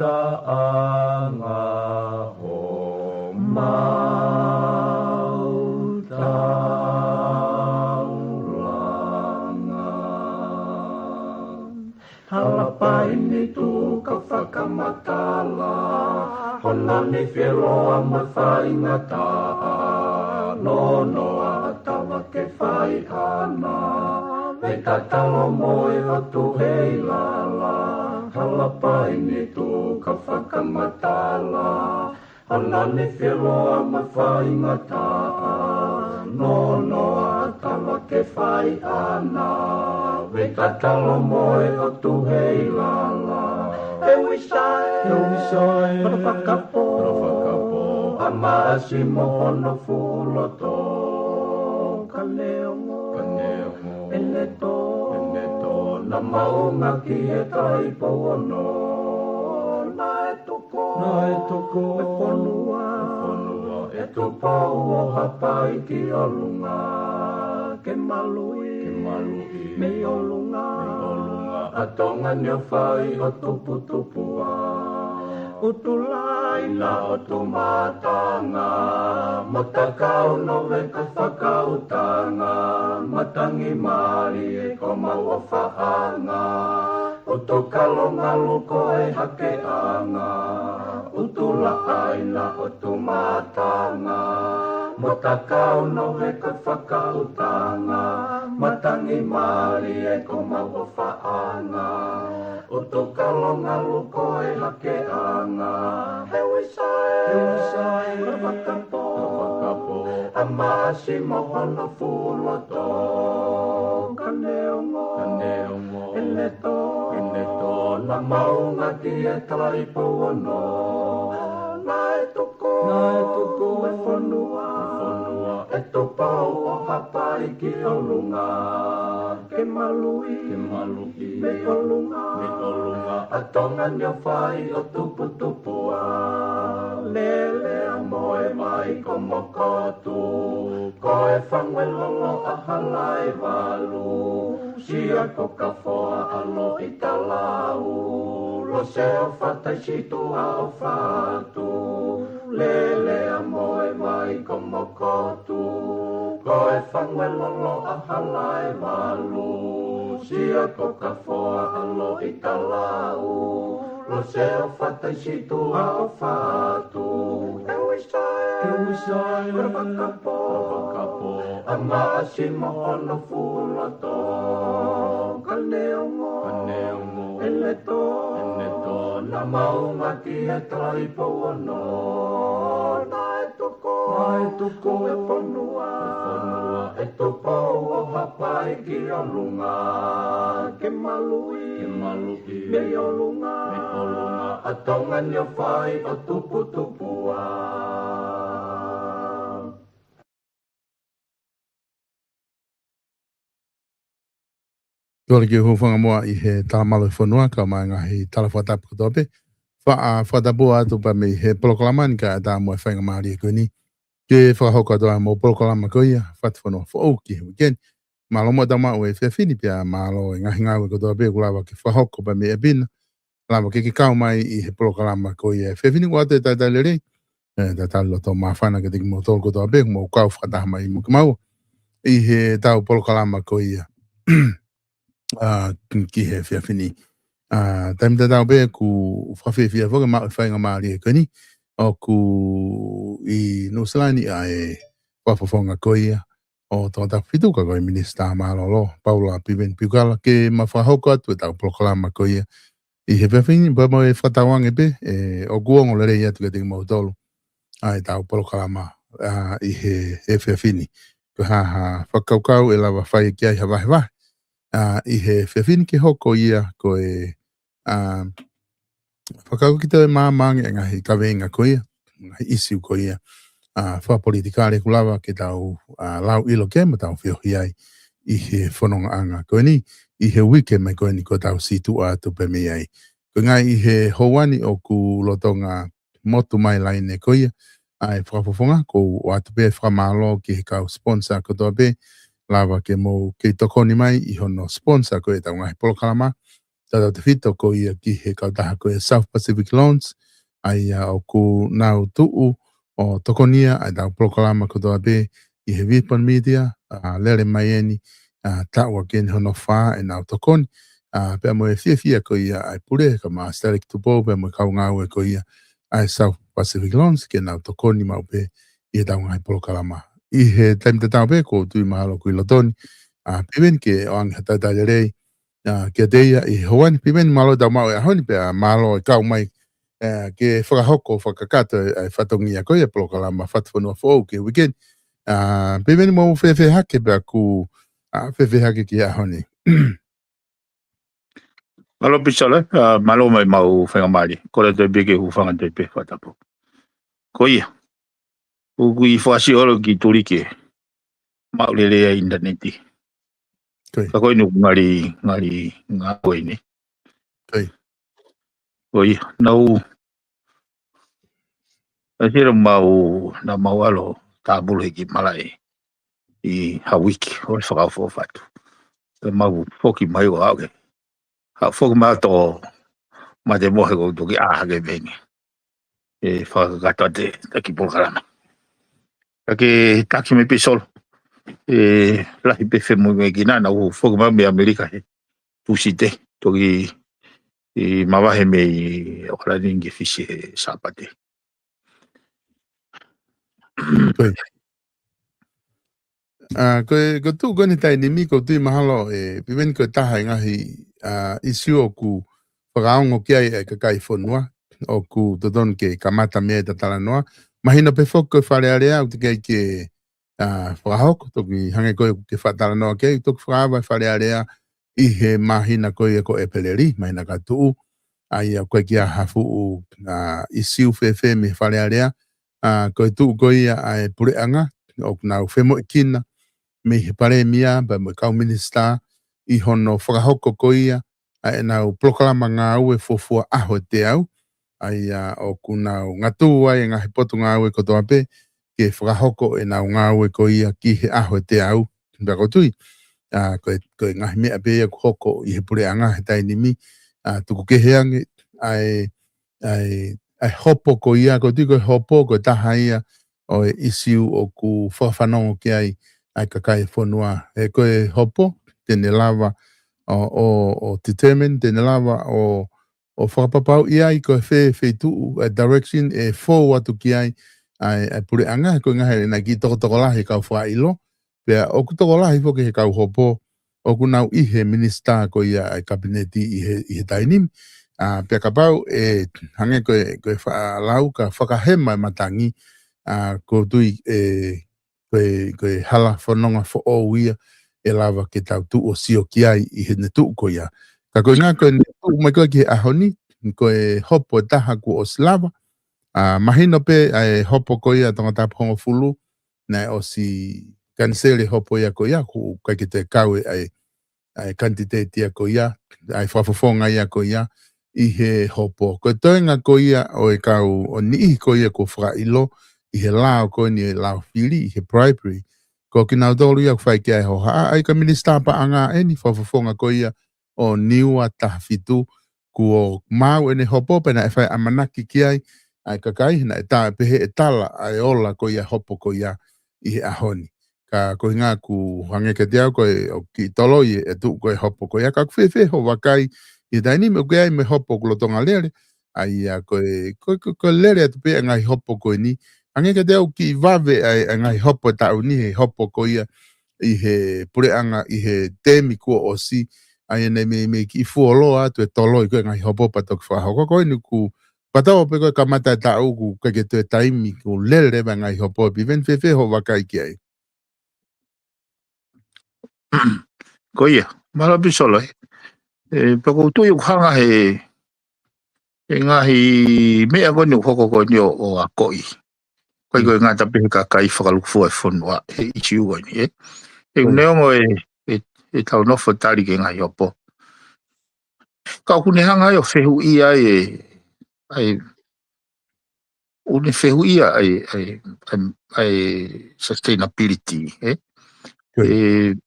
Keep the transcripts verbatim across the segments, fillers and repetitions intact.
ʻUtaʻanga homau taulanga. Hala paini tuʻu ka fakamatala, hono nifi ʻe loa mo e faingataʻa, nonoa ʻa Tavake Faiʻana, Veitatalo mo e ʻOtu Heilala. Hala paini tuʻu ka fakamatala, hono nifi ʻe loa mo e faingataʻa, nonoa ʻa Tavake Faiʻana, Veitatalo mo e ʻOtu Heilala. ʻE Uisa ē, ʻe Uisa ē, hono fakapō, hono fakapō, ʻa Maʻasi mo hono fuʻu loto, ka neongo, ka neongo ʻene tō, ʻene tō, naʻa maʻu ngaki ʻe Talaipoʻuono, naʻe tuku, naʻe tuku e fonua, e fonua ʻe Tupou ʻo Haʻapai ki ʻolunga, ke maluʻi, ke maluʻi mei ʻolunga, mei ʻolunga ʻa Tonga ni ʻo fai ʻo tuputupuʻa. ʻUtulai na ʻOtu Mātanga, Motakau, Noveka, Fakautanga, Matangi, Malie, ko Mauʻofaʻanga, ʻUtukalo, Ngaluko, ʻe Hakeʻanga, ʻUtulaʻai na ʻOtu Mātanga, Motakau, Noveka, Fakautanga, Matangi, Malie, ko Mauʻofaʻanga, ʻUtukalo, Ngaluko, ʻe Hakeʻanga. ʻE Uisa ē, ʻe Uisa ē, hono fakapō, hono fakapō, ʻa Maʻasi mo hono fuʻu loto, ka neongo, ka neongo ʻene tō, ʻene tō, naʻa maʻu ngaki ʻe Talaipoʻuono, naʻe tuku, naʻe tuku e fonua, e fonua ʻe Tupou ʻo Haʻapai ki ʻolunga, ke maluʻi, ke maluʻi mei ʻolunga, mei ʻolunga ʻa Tonga ni ʻo fai ʻo tuputupuʻa. Lele ʻa Moevaikomokotu, ko e fangu ʻe lolo ʻa Halaevalu, Siakokafoa ʻa Loʻitalau, Loseofa, Taisitū, ʻAofatu, Lele ʻa Moevaikomokotu, ko e fangu ʻe lolo ʻa Halaevalu, Siakokafoa ʻa Loʻitalau, Loseofa, Taisitū, ʻAofatu. ʻE Uisa ē, ʻe Uisa ē, hono fakapō, hono fakapō, ʻa Maʻasi mo hono fuʻu loto, ka neongo, ka neongo ʻene tō, ʻene tō, naʻa maʻu ngaki ʻe Talaipoʻuono, naʻe tuku, naʻe tuku e fonua, e fonua ʻe Tupou ʻo Haʻapai ki ʻolunga, ke maluʻi, ke maluʻi mei ʻolunga, mei ʻolunga ʻa Tonga ni ʻo fai ʻo tuputupuʻa. Kole ke u hūfanga muʻa ʻi he talamalu ʻo e fonua, kae ʻumaʻā e ngaahi tala fakatapu kotoa pē. Faʻa fakatapu atu pē mei he polokalama ni kae ʻatā muʻa e faingamālie ko eni ke fakahoko atu ai mo e polokalama ko ia, Fatufonua Foʻou ki he uike ni. Mālō muʻa e tau maʻu he efiafi ni pea mālō e ngaahi ngāue kotoa pē kuo lava ke fakahoko pē mei ʻapi na. lava ke ke kau mai ʻi he polokalama ko ia he efiafi ni. ʻOatu e talitali lelei, e talitali loto māfana kiate kimoutolu kotoa pē, mou kau fakataha mai mo kimaua ʻi heʻetau polokalama ko ia ʻa, ki he efiafi ni. ʻA, taimi tatau pē ʻoku fakafiefia foki ʻemau faingamālie ko eni ʻoku ʻi Nuʻusila ni ʻa e fakafofonga ko ia ʻo Tongatapu fitu, ka ko e Minisitā Mālōlō, Paula Piveni Piukala, ke ma fakahoko atu ʻetau polokalama ko ia ʻi he efiafi ni, pea mo e fakatauange pē, ʻe, ʻoku ongo lelei atu kiate kimoutolu ʻa ʻetau polokalama, ʻa, ʻi he, he efiafi ni. Ko e hā ha fakakaukau ʻe lava fai ki ai ha vahevahe, ʻa, ʻi he efiafi ni ke hoko ia ko e, ʻa, fakakaukau ki he toe maama ange e ngaahi kaveinga ko ia, ngaahi ʻīsiu ko ia, ʻa, fakapolitikale ʻoku lava ke tau, ʻa, lau ʻilo ki ai mo tau feohi ai ʻi he fonongaʻanga ko eni, ʻi he uike mai ko eni kuo tau situʻa atu pē mei ai. Ko e ngaahi ʻi he houa ni ʻoku lolotonga motu mai laine ko ia ʻa e fakafofonga, ʻoku ou ʻoatu pē fakamālō ki he kau sponsor kotoa pē, lava ke mou kei tokoni mai ʻi hono sponsor ko ia ʻetau ngaahi polokalama, tautautefito ko ia ki he kautaha ko ia South Pacific Loans, ʻa ia ʻoku nau tuʻu ʻo tokonia ʻa ʻetau polokalama kotoa pē ʻi he Vipon Media, ʻa, lele mai eni, ʻa, taʻu ʻaki eni hono fā ʻenau tokoni, ʻa, pea mo e fiefia ko ia ʻa e pule, ka Master Alex Tupou, pea mo e kau ngāue ko ia ʻa e South Pacific Loans, ke nau tokoni maʻu pē ʻi heʻetau ngaahi polokalama. ʻI he taimi tatau pē, ʻoku ou tui mahalo ʻoku ʻi loto ni, ʻa, Piveni, ke ʻoange ha talitali lelei, ʻa, kiate ia ʻi he houa ni. Piveni, mālō e tau maʻu e ʻaho ni, pea mālō e kau mai, ʻa, ke fakahoko, fakakakato e, e fatongia ko ia e polokalama Fatufonua Foʻou ki he uike ni. ʻA, Piveni, mou fēfē hake pea ʻoku, ʻa, fēfē hake ki he ʻaho ni? Mālō Pisale, ʻa, mālō mai ʻemau faingamālie. Kole atu pē ke u hūfanga atu pē he fakatapu. Ko ia, ʻoku ʻi fasi ʻolo ki tulike, maʻu lelei ʻa e ʻinitaneti. Ko ia. Ka ko eni ʻoku ngali, ngali ngāue ni. Ko ia. Ko ia, naʻa ku, ʻa, sila mau, naʻa mau ʻalu ʻo tāpulu he kiʻi malaʻe ʻi ha uike, ʻo e fakaofo fatu. Pea mau foki mai ʻo aʻu ki, ha foki mai ʻo tō mate mohe, ʻoku ou toki ʻā hake pē heni. ʻE fakakakato atu ʻetau kiʻi polokalama. Ka ke taki mai pē Solo. ʻE lahi pē femoʻuekina, naʻa ku foki mai mei ʻAmelika he Tūsite. Toki ʻi mavahe mei ʻAokalani ki Fisi he Sāpate. Ko ia. ʻA, ko e, ko e tuʻu ko eni he taimi ni, ʻoku ou tui mahalo ʻe Piveni ko e taha e ngaahi, ʻa, ʻīsiu ʻoku fakaongo ki ai e kakai fonua, ʻoku totonu ke kamata mei ai ʻeta talanoa. Mahino pē foki ko e Fale Alea, ʻoku teʻeki ai ke, ʻa, fakahoko, toki hangē ko ia ʻoku ke fakatalanoa ki ai, toki fakaava e Fale Alea ʻi he māhina ko ia ko ʻEpeleli, māhina ka tuʻu, ʻa ia ʻoku ʻikai ke ʻi ai ha fuʻu, ʻa, ʻīsiu fēfē mei he Fale Alea, ʻa, ko e tuʻu ko ia ʻa e puleʻanga, ʻoku nau femoʻuekina mei he Palēmia, pea mo e kau minisitā, ʻi hono fakahoko ko ia ʻa ʻenau polokalama ngāue fuofua ʻaho ʻe teau, ʻa ia ʻoku nau ngatū ai e ngaahi potungāue kotoa pē ke fakahoko ʻenau ngāue ko ia ki he ʻaho ʻe teau. Pea ʻoku ou tui, ʻa, ko e, ko e ngaahi meʻa pē ia ʻoku hoko ʻi he puleʻanga he taimi ni, ʻa, tuku kehe ange ʻa e, ʻa e, ʻa e hopo ko ia, ʻoku ou tui ko e hopo ko e taha ia ʻo e ʻīsiu ʻoku fakafanongo ki ai ʻa e kakai fonua. He ko e hopo te ne lava ʻo, ʻo, ʻo determine, te ne lava ʻo, ʻo fakapapauʻi ai ko e fē feituʻu, ʻa e direction ʻe fou atu ki ai ʻa e, ʻa e puleʻanga. Ko e ngaahi ʻe naʻe kiʻi tokotokolahi e kau fakaʻilo, pea ʻoku tokolahi foki he kau hopo ʻoku nau ʻi he minisitā ko ia ʻa e Kapineti ʻi he, ʻi he taimi ni. ʻA, pea kapau ʻe hangē ko e, ko e faʻa lau ka fakahema e matangi, ʻa, ʻoku ou tui ʻe, ko e, ko e hala fononga foʻou ia ʻe lava ke tau tuʻu ʻo sio ki ai ʻi heʻene tuʻu ko ia. Ka ko e ʻuhinga ko ʻene tuʻu mai ko ia ki he ʻaho ni, ko e hopo ʻe taha kuo ʻosi lava. ʻA, mahino pē ʻa e hopo ko ia Tongatapu hongofulu, naʻe ʻosi kaniseli e hopo ia ko ia, ʻoku ʻikai ke toe kau e, ʻa e, ʻa e kanititeiti ia ko ia, ʻa e fakafofonga ia ko ia, ʻi he hopo. Ko e toenga ko ia ʻo e kau, ʻo e niʻihi ko ia kuo fakaʻilo ʻi he lao ko eni, e lao fili, ʻi he bribery, ko kinautolu ia ʻoku fai ki ai e hohaʻa, ʻa ia ko e minisitā paʻanga eni, fakafofonga ko ia ʻo Niua taha fitu, kuo maau ʻene hopo pea naʻe fai ʻamanaki ki ai ʻa e kakai, naʻe tā pehē ʻe tala ʻa e ola ko ia hopo ko ia ʻi he ʻaho ni. Ka ko e ʻuhinga ʻoku hangē kiate au ko e ʻoku kiʻi toloi e tuʻu ko e hopo ko ia, ka ʻoku fēfē hoʻo vakai ʻi he taimi ni ʻoku ʻi ai mo e hopo ʻoku lolotonga lele, ʻa ia ko e, ko e, ko e, ko e lele atu pē ʻa e ngaahi hopo ko eni. Hangē kiate au ʻoku kiʻi vave ʻa e, ʻa e ngaahi hopo ʻo e taʻu ni he hopo ko ia ʻi he puleʻanga ʻi he temi kuo ʻosi, ʻa ia naʻe mei, mei kiʻi fuoloa atu e toloi ko e ngaahi hopo pea toki fakahoko. Ko eni kuo pau pē ko e kamata e taʻu kuo ʻikai ke toe taimi kuo lele leva e ngaahi hopo. Piveni, fēfē hoʻo vakai ki ai? Ko ia, mālō ʻaupito Solo, ē. ʻE, pea ʻoku ou tui ʻoku hanga he, he ngaahi meʻa ko eni ʻoku hoko ko eni ʻo, ʻo akoʻi. Ko e, ko e ngata pē he kakai fakalūkufua e fonua, he ʻīsiu ko eni, ē. ʻE, ʻoku neongo e, e, e tau nofo tali ki he ngaahi hopo. Ka ʻoku ne hanga ai ʻo fehuʻia ai e, ʻa e, ʻoku ne fehuʻia ai, ʻa e, ʻa e, ʻa e sustainability, ē? Ko ia. ʻE,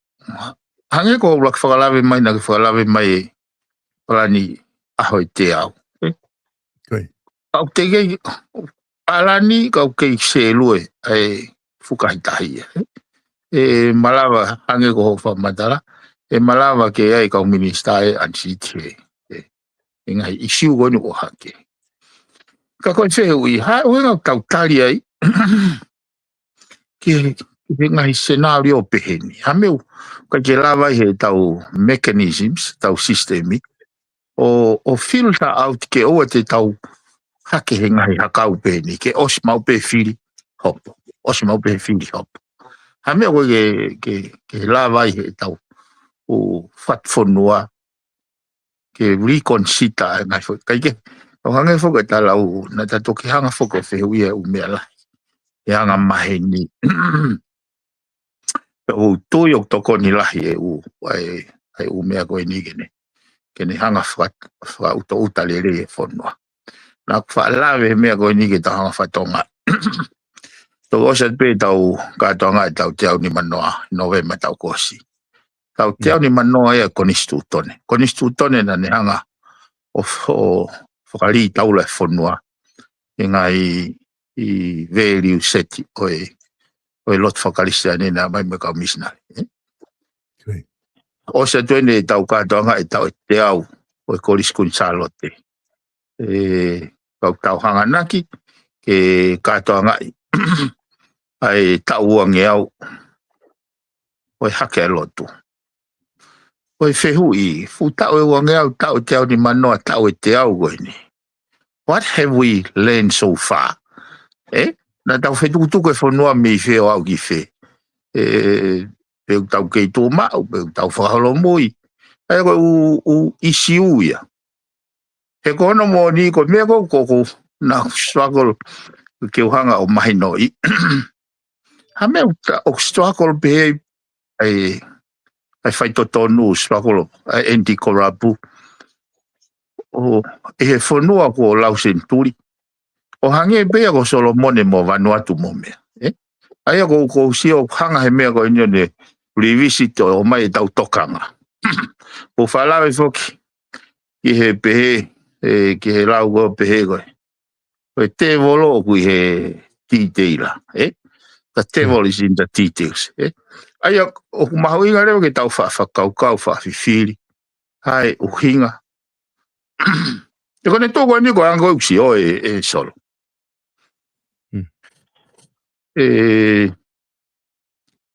hangē ko e ʻuluaki fakalave mai, naʻa ke fakalave mai e palani ʻaho ʻe teau, ē? Ko ia. Ka ʻoku teʻeki ai, palani ka ʻoku kei sēlue ʻa e fukahi tahi, ē? ʻE malava hangē ko hoʻo fakamatala, ʻe malava ke ʻai kau minisitā ʻe ʻanisiti he, ʻe, ʻe ngaahi ʻīsiu ko eni ʻoku ʻohake. Ka ko e fehuʻi, ha ʻuhinga ʻoku tau tali ai ki he, ki he ngaahi senālio pehē ni. Ha meʻa ʻoku ʻikai ke lava ʻi he tau mechanisms, tau sisitemi, ʻo, ʻo filter out ke ʻoua te tau hake he ngaahi hakau pehē ni, ke ʻosi maʻu pē fili hopo. ʻOsi maʻu pē fili hopo. Ha meʻa ʻoku ʻikai ke, ke, ke lava ʻi he tau ʻū fatu fonua ke reconsider e ngaahi foʻi. ʻIkai ke, ʻo hangē foki e tala ʻoku, naʻa ta toki hanga foki ʻo fehuʻia e ʻū meʻa lahi. ʻE anga maheni. Pea ʻoku ou tui ʻoku tokoni lahi e ʻū, ʻa e, ʻa e ʻū meʻa ko eni ke ne, ke ne hanga faka-, fakaʻutaʻuta lelei e fonua. Naʻa ku faʻa lave he meʻa ko eni ke tau hanga fakatonga. Tau ʻosi atu pē tau kātoanga e tau teau nimanoa, Novema taʻu kuo ʻosi. Tau teau nimanoa ia konisitūtone. Konisitūtone naʻa ne hanga ʻo, ʻo fakalī taula e fonua. ʻI he ngaahi ʻi value set ʻo e, ʻo e lotu faka-Kalisitiane naʻe ʻomai mei he kau misinale, ē? Ko ia. ʻOsi atu eni e tau kātoanga e tau ʻe teau ʻo e Kolisi Kuini Sālote. ʻE, kau tau hanganaki ke kātoangaʻi ʻa e taʻu uangeau ʻo e hake e lotu. Ko e fehuʻi, fuʻu taʻu ʻe uangeau, taʻu ʻe teau nimanoa, taʻu ʻe teau ko eni. What have we learned so far? Ē? Naʻa tau fetukutuku e fonua mei fē ʻo aʻu ki fē? ʻE, pe ʻoku tau kei tuʻu maʻu, pe ʻoku tau fakaholomui. ʻA ia ko e ʻū, ʻū ʻīsiu ia. He ko hono moʻoni ko e meʻa ko ē ʻoku, ʻoku, naʻa ku struggle ke u hanga ʻo mahinoʻi. Ha meʻa ʻoku ta-, ʻoku struggle pē ai, ʻa e, ʻa e faitotonu, struggle ʻa e anti-corrupt. ʻO, ʻi he fonua kuo lau senituli. ʻO hangē pē ia ko Solomone mo Vanuatu mo meʻa, ē? ʻA ia ko, ko u sio hanga he meʻa ko eni ʻo ne revisit ʻo ʻomai e tau tokanga. ʻOku faʻa lave foki ki he pehē, ē, ki he lau ko e pehē ko e, ko e tēvolo ʻoku ʻi he detail, ē? The devil is in the details, ē? ʻA ia ʻoku mahuʻinga leva ke tau faʻa fakakaukau, faʻa fifili ʻa e ʻuhinga. ʻE ko ʻene tuʻu ko eni ko e anga ko ē ʻoku sio ʻe, ʻe Solo. Mm. ʻE,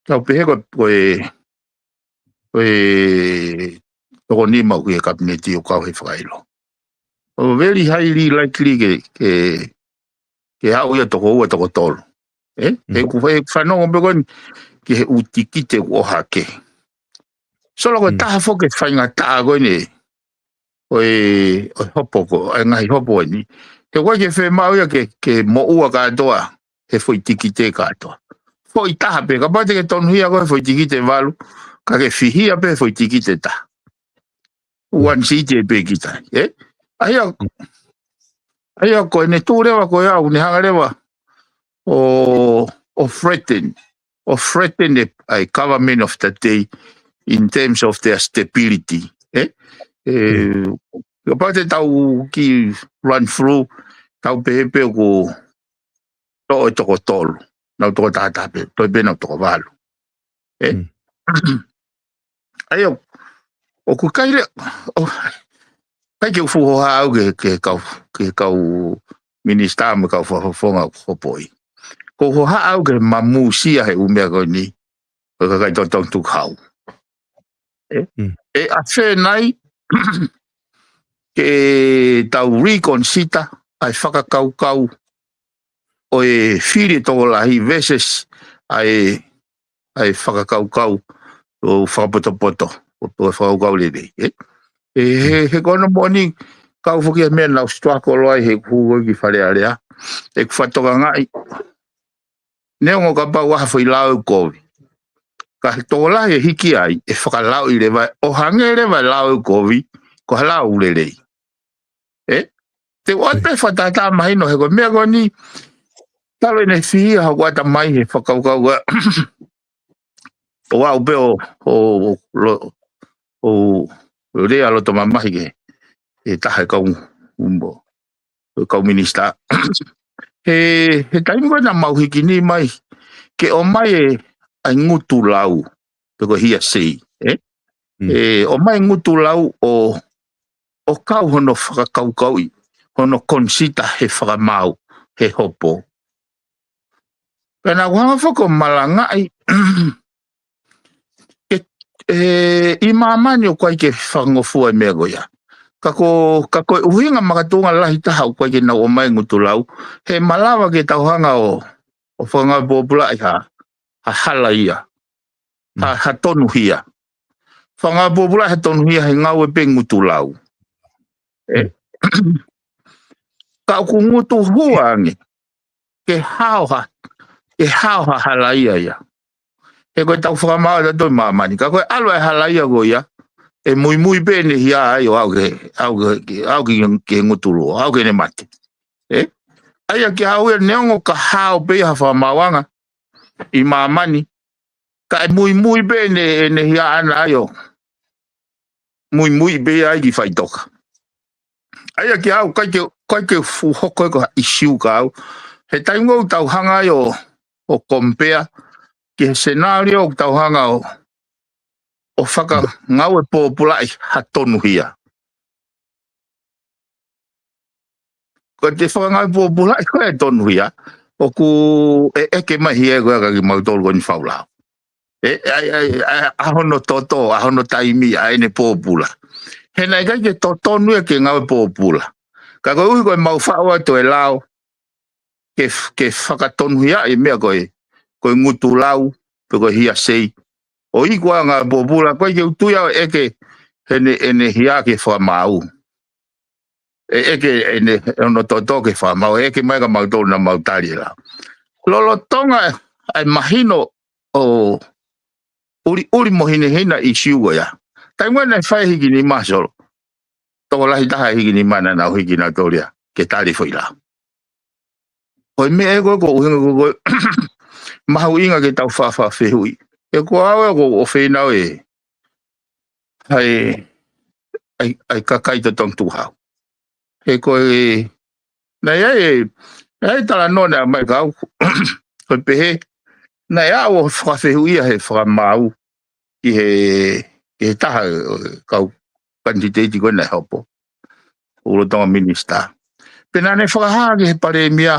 tau pehē ko, ko e, ko e toko nima ʻoku ʻi he kapineti ʻoku kau he fakaʻilo. ʻO very highly likely ke, ke, ke haʻu ia toko ua, toko tolu. Ē? Mm. He ʻoku fa-, he ʻoku fanongo pē ko eni ki he ʻū tikite ʻoku ʻohake. Solo ko e taha foki e faingataʻa ko eni ʻo e, ʻo e hopo ko, ʻa e ngaahi hopo eni. He ʻoku ʻikai ke fiemaʻu ia ke, ke moʻua kātoa he foʻi tikite kātoa. Foʻi taha pē, kapau te ke tonuhia koe he foʻi tikite valu, ka ke fihia pē he foʻi tikite taha. One seat ē pē kita, ē? ʻA ia, ʻa ia ko ʻene tuʻu leva ko ia, ʻoku ne hanga leva ʻo, ʻo threaten, ʻo threaten e, ʻa e government of the day in terms of their stability, ē? ʻE, Kapau te tau kiʻi run through, tau pehē pē ʻoku toʻo e toko tolu. Nau toko taha taha pē, toe pē nau toko valu. Ē? ʻAi ʻo, ʻoku ʻikai leva, ʻo, ʻikai ke u fuʻu hohaʻa au ki he, ki he kau, ki he kau minisitā mo e kau fakafofonga ʻoku hopo ai. ʻOku ou hohaʻa au ki he mamūsia he ʻū meʻa ko eni, ʻo e kakai totonu tukuhau. Ē? ʻE ʻafē nai, ke tau reconsider ʻa e fakakaukau ʻo e fili tokolahi versus ʻa e, ʻa e fakakaukau ʻo fakapotopoto, ʻo, ʻo fakakaukau lelei, ē? ʻE, he, he ko hono moʻoni, kau foki he meʻa naʻa ku struggle ai he kuo u hū ki Fale Alea, ʻeku fakatokangaʻi, neongo kapau ʻa ha foʻi lao ʻe kovi. Ka he tokolahi ʻe hiki ai, ʻe fakalao ʻi leva, ʻo hangē leva e lao ʻe kovi, ko ha lao lelei. Ē? Te u ʻoatu pē fakatātā mahino he ko e meʻa ko eni, talu ʻene fihia hoku ʻatamai he fakakaukau ʻa, ʻo aʻu pē ʻo, ʻo, ʻo, lo-, ʻo lea loto mamahi ke, ʻe taha e kau umbo, ʻo e kau minisitā. He, he taimi ko ē naʻa mau hiki ni mai, ke ʻomai e, ʻa e ngutu lau, pe ko e hearsay, ē? ʻE, ʻomai e ngutu lau ʻo, ʻo kau hono fakakaukauʻi, hono consider he fakamaau, he hopo. Pea naʻa ku hanga foki ʻo malangaʻi, ke, ʻe, ʻi māmani ʻoku ʻikai ke fakangofua e meʻa ko ia. Ka ko, ka ko e ʻuhinga makatuʻunga lahi taha ʻoku ʻikai ke nau ʻomai e ngutu lau, he malava ke tau hanga ʻo, ʻo fakangāue pōpulaʻi ha, ha halaia. Ha, ha tonuhia. Fakangāue pōpulaʻi ha tonuhia he ngāue pē ngutu lau. Ē? Ka ʻoku ngutu hua ange. Ke hao ha, ke hao ha halaia ia. He ko e tau fakamaau ʻa tautolu ʻi māmani. Ka ko e ʻalu e halaia ko ia, ʻe muimui pē ʻene hia ai ʻo aʻu ke, aʻu ke, aʻu ke, ke ngutu lau, aʻu ke ne mate. Ē? ʻA ia ke aʻu ia neongo ka hao pē ia ha fakamaauʻanga ʻi māmani. Ka ʻe muimui pē ʻene, ʻene hia ʻana ai ʻo muimui pē ai ki faʻitoka. ʻA ia ke aʻu, ʻikai ke, ʻikai ke fuʻu hoko ia ko ha ʻisiū kiate au. He taimi ʻoku tau hanga ai ʻo, ʻo compare, ki he scenario ʻoku tau hanga ʻo, ʻo fakangāue pōpulaʻi ha tonuhia. Ko e fakangāue pōpulaʻi ko e tonuhia, ʻoku ʻe, ʻeke mai hia ko ē kia kimautolu ko eni fau lao. ʻE, ʻa, ʻa, ʻa, ʻa hono toto, ʻa hono taimi, ʻa ʻene pōpula. He naʻe ʻikai ke totonu ia ke ngāue pōpula. Ka koeʻuhi ko e mau faʻu atu e lao, ke f-, ke fakatonuhia e meʻa ko e, ko e ngutu lau, pe ko e hearsay. ʻO iku ʻa e ngāue pōpula, ʻikai ke u tui au ʻe ʻeke ʻene, ʻene hia ke fakamaau. ʻE, ʻeke ʻene, hono toto ke fakamaau, ʻe ʻeke mai kia mautolu naʻa mau tali e lao. Lolotonga ʻa e mahino ʻo ʻuliʻuli mo hinehina ʻisiū ko ia. Taimi naʻe fai hiki nima Solo. Tokolahi taha e hiki nima naʻa nau hiki nautolu ia ke tali e foʻi lao. Ko e meʻa ē ko ē ʻoku ʻuhinga ko ē, ko e mahuʻinga ke tau fakafehuʻi. He ko au ē ʻoku ou feinau ē, ʻai, ʻai, ʻai kakai totonu tukuhau. He ko e, naʻe ʻi ai e, naʻe ʻi ai e talanoa naʻe ʻomai kia au, ko e pehē, naʻe aʻu ʻo fakafehuʻia he fakamaau ki he, ki he taha ʻo e kau kanititeiti ko ē naʻe hopo. ʻUlutonga minisitā. Pea naʻa ne fakahā ki he palēmia,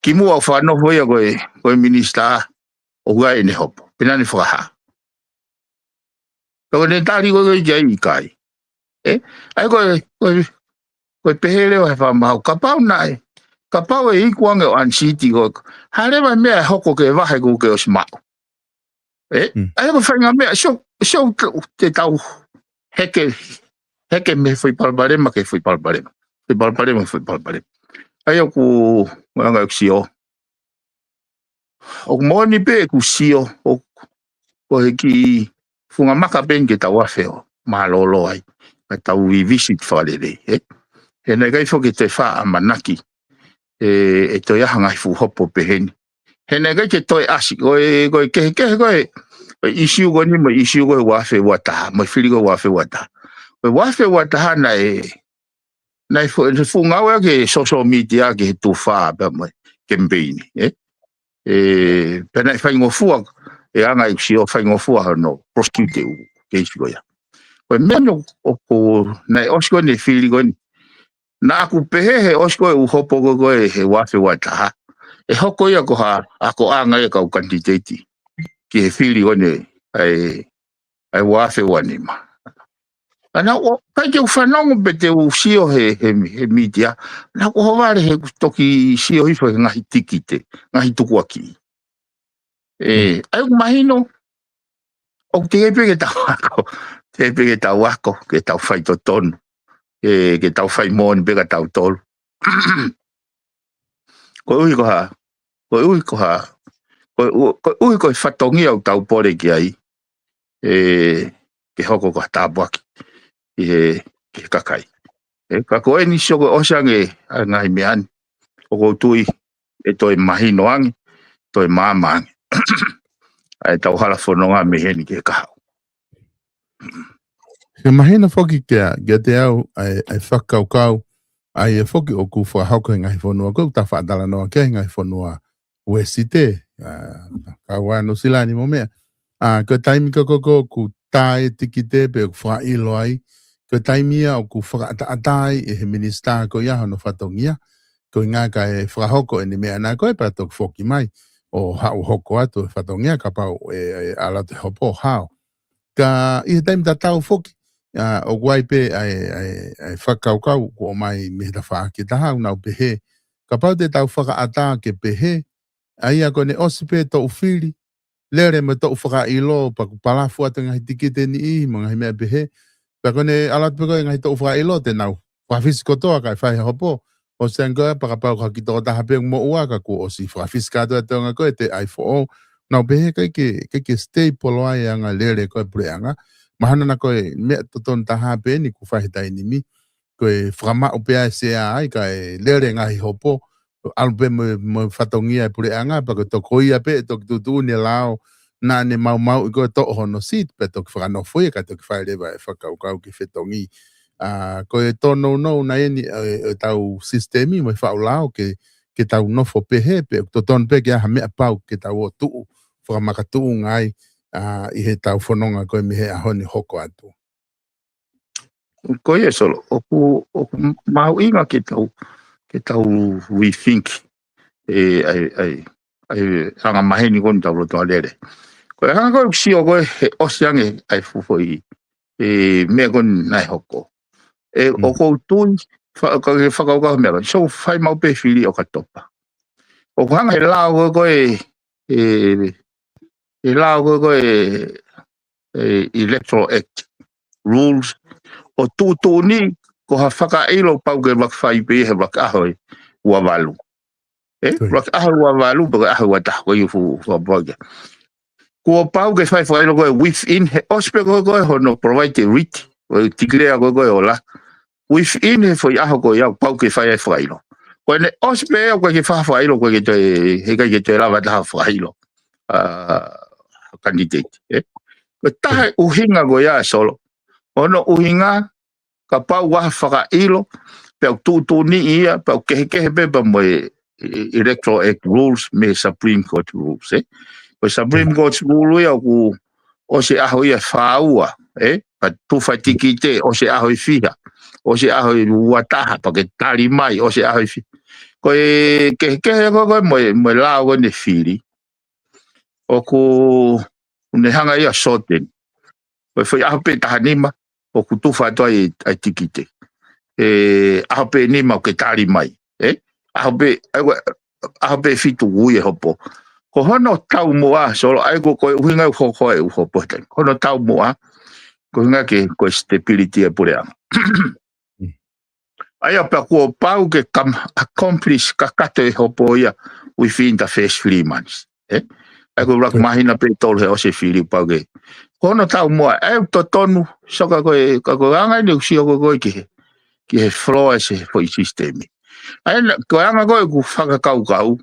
kimuʻa ʻo fakanofo ia ko e, ko e minisitā, ʻoku ʻi ai ʻene hopo. Pea naʻa ne fakahā. Ka ko ʻene tali ko ē ki ai ʻikai. Ē? ʻA ia ko e, ko e, ko e pehē leva he fakamaau. Kapau naʻe, kapau ʻe iku ange ʻo unseat ko ē. Hā leva e meʻa ʻe hoko ke vahe kuo ke ʻosi maʻu. Ē? ʻA ia ko e faʻahinga meʻa, sio, sio te, te tau heke, heke mei he foʻi palopalema ki he foʻi palopalema. Foʻi palopalema, foʻi palopalema. ʻA ia ʻoku, ʻoku anga ʻeku sio. ʻOku moʻoni pē ʻeku sio, ʻo, ko e kiʻi funga maka pē eni ke tau afe ʻo mālōlō ai, ka tau revisit fakalelei, ē? He naʻe ʻikai foki ke toe faʻa ʻamanaki, ē, ʻe toe ʻi ai ha ngaahi fuʻu hopo pehē ni. He naʻe ʻikai ke toe ʻasi, ko e, ko e kehekehe ko ē, ko e ʻisiū ko eni mo e ʻisiū ko ē ua afe ua taha, mo e fili ko ē ua afe ua taha. Ko e ua afe ua taha naʻe, naʻe fo-, naʻe fuʻu ngāue ʻa e social media ki he tufa pea mo e campaign, ē? Ē, pea naʻe faingofua, ʻe anga ʻeku sio faingofua hono prosecute ʻū keisi ko ia. Ko e meʻa ʻoku, naʻe ʻosi ko eni e fili ko eni. Naʻa ku pehē he ʻosi ko ē ʻū hopo ko ē he ua afe ua taha, ʻe hoko ia ko ha akoʻanga ia ʻa e kau kanititeiti ki he fili ko eni ʻa e, ʻa e ua afe ua nima. Ka naʻa ku, ʻikai ke u fanongo pe te u sio he, he, he mītia. Naʻa ku ʻohovale he ʻoku toki sio hifo he ngaahi tikite, ngaahi tukuakiʻi. Ē, ʻa ia ʻoku mahino, ʻoku teʻeki pē ke tau ako, teʻeki pē ke tau ako, ke tau faitotonu, ē, ke tau fai moʻoni pē kia tautolu. Koeʻuhi ko ha, koeʻuhi ko ha, koeʻu-, koeʻuhi ko e fatongia ʻoku tau pole ki ai, ē, ke hoko ko ha tāpuaki ʻi he, ki he kakai. Ē, ka ko eni sio ko e ʻosi ange ʻa e ngaahi meʻa ni, ʻoku ou tui ʻe toe mahino ange, toe maama ange ʻa e tau hala fononga mei heni ki he kahaʻu. Ke mahino foki kia, kiate au ʻa e, ʻa e fakakaukau, ʻa ia foki ʻoku fakahoko he ngaahi fonua, ko ʻetau faʻa talanoa ki he ngaahi fonua Uēsite, ʻa, kau ai Nuʻu Sila ni mo meʻa. ʻA, ko e taimi ko ē ʻoku tā e tikite pe ʻoku fakaʻilo ai, ko e taimi ia ʻoku fakaʻataʻatā ai ʻe he minisitā ko ia hono fatongia, ko e ʻuhinga kae fakahoko ʻene meʻa naʻa ko ē pea toki foki mai, ʻo haʻu hoko atu e fatongia kapau ʻe, ʻe ʻalu atu e hopo hao. Ka ʻi he taimi tatau foki, ʻa, ʻoku ʻi ai pē ʻa e, ʻa e, ʻa e fakakaukau kuo ʻomai mei he tafaʻaki ʻe taha ʻoku nau pehē, kapau te tau fakaʻatā ke pehē, ʻa ia ko ʻene ʻosi pē toʻu fili, lele mo e toʻu fakaʻilo, pea kuo palafu atu e ngaahi tikite ni ʻi, mo e ngaahi meʻa pehē. Pea ko ʻene ʻalu atu pē ko ē ngaahi toʻu fakaʻilo, te nau fakafisi kotoa kae fai e hopo. ʻOsi ange ko ē pea kapau ko ha kiʻi tokotaha pē ʻoku moʻua ka kuo ʻosi fakafisi kātoa e toenga ko ē ʻe he ʻai foʻou. Nau pehē ʻikai ke, ʻikai ke stable ai e anga lele ko ē puleʻanga. Mahalo naʻa ko e meʻa totonu taha pē eni ʻoku fai he taimi ni. Ko e fakamaʻu pē ʻa e sea ai kae lele ngaahi hopo. ʻAlu pē mo, mo e fatongia e puleʻanga, pea ko e tokoia pē ʻe toki tuʻutuʻuni e lao, naʻa ne maumauʻi ko ē toʻo hono seat, pea toki fakanofo ia kae toki fai leva e fakakaukau ke fetongi. ʻA, ko e tōnounou naʻe eni, ʻe, ʻetau sisitemi mo e faʻu lao ke, ke tau nofo pehē, pe ʻoku totonu pē ke ʻi ai ha meʻa pau ke tau ō tuʻu, fakamakatuʻunga ai, ʻa, ʻi heʻetau fononga ko ē mei he ʻaho ni hoko atu. Ko ia Solo, ʻoku, ʻoku mahuʻinga ke tau, ke tau rethink ʻe, ʻa e, ʻa e, ʻa e anga maheni ko eni ʻetau lotolelei. Ko e anga ko ē ʻoku sio ko ē he ʻosi ange ʻa e fuʻu foʻi, ʻe, meʻa ko eni naʻe hoko. ʻE, ʻoku ou tui, fa-, ka ke fakakaukau meʻa ko eni. So, fai maʻu pē fili ʻOkatopa. ʻOku hanga he lao ko ē, ko ē, ʻe, ʻe lao ko ē, ko ē, ʻe, Electoral Act rules, ʻo tuʻutuʻuni ko ha fakaʻilo pau ke fai pē he fakaʻaho ʻe ua valu. ʻE, fakaʻaho ua valu, fakaʻaho ua taha, ko ia fu-, fu-, fu-, kuo pau ke fai fakaʻilo ko ē within, he ʻosi pē ko ē, ko ē hono provide writ, ko e declare ko ē, ko ē ola. Within he foʻi ʻaho ko ia, pau ke fai ai fakaʻilo. Ko ʻene ʻosi pē ia, ʻoku ʻikai ke fai fakaʻilo, ʻoku ʻikai ke toe, heʻikai ke toe lava taha fakaʻilo. ʻA, candidate, ē. Ko e taha e ʻuhinga ko ia Solo. Hono ʻuhinga, kapau ʻoku ʻi ai ha fakaʻilo, pea ʻoku tuʻutuʻuni ia, pea ʻoku kehekehe pē pea mo e, e, Electoral Act rules mei he Supreme Court rules, ē. Ko e Supreme Court rule ia ʻoku ʻosi e ʻaho ia ʻe fā ua, ē. Pea tufa e tikite, ʻosi e ʻaho ʻe fiha, ʻosi e ʻaho ʻe ua taha, pea ke tali mai, ʻosi e ʻaho ʻe fiha. Ko e kehekehe ko ē, ko ē mo e, mo e lao ko eni fili. ʻOku ne hanga ia ʻo shorten. Ko e foʻi ʻaho pē ʻe taha nima, ʻoku tufa atu ai ʻa e tikite. ʻE, ʻaho pē ʻe nima ʻoku ke tali mai. Ē? ʻAho pē, ʻa ia ko e, ʻaho pē ʻe fitu ʻoku ui e hopo. Ko hono taumuʻa, Solo, ʻa ia ko, ko e ʻuhinga ʻoku hoko ai e ʻū hopo he taimi. Ko hono taumuʻa, ko e ʻuhinga ke, ko e stability e puleʻanga. Mm. ʻA ia pea kuo pau ke kam-, accomplish kakato e hopo ia within the first three months. Ē? ʻA ia ko e ʻuluaki māhina pē ʻe tolu he ʻosi e fili pau ke. Ko hono taumuʻa, ʻa ia ʻoku totonu, Solo, ka ko e, ka ko e anga eni ʻoku sio ko ē ko ē ki he, ki he flaw ʻa e foʻi sisitemi. ʻA ia na-, ko e anga ko ē ʻeku fakakaukau,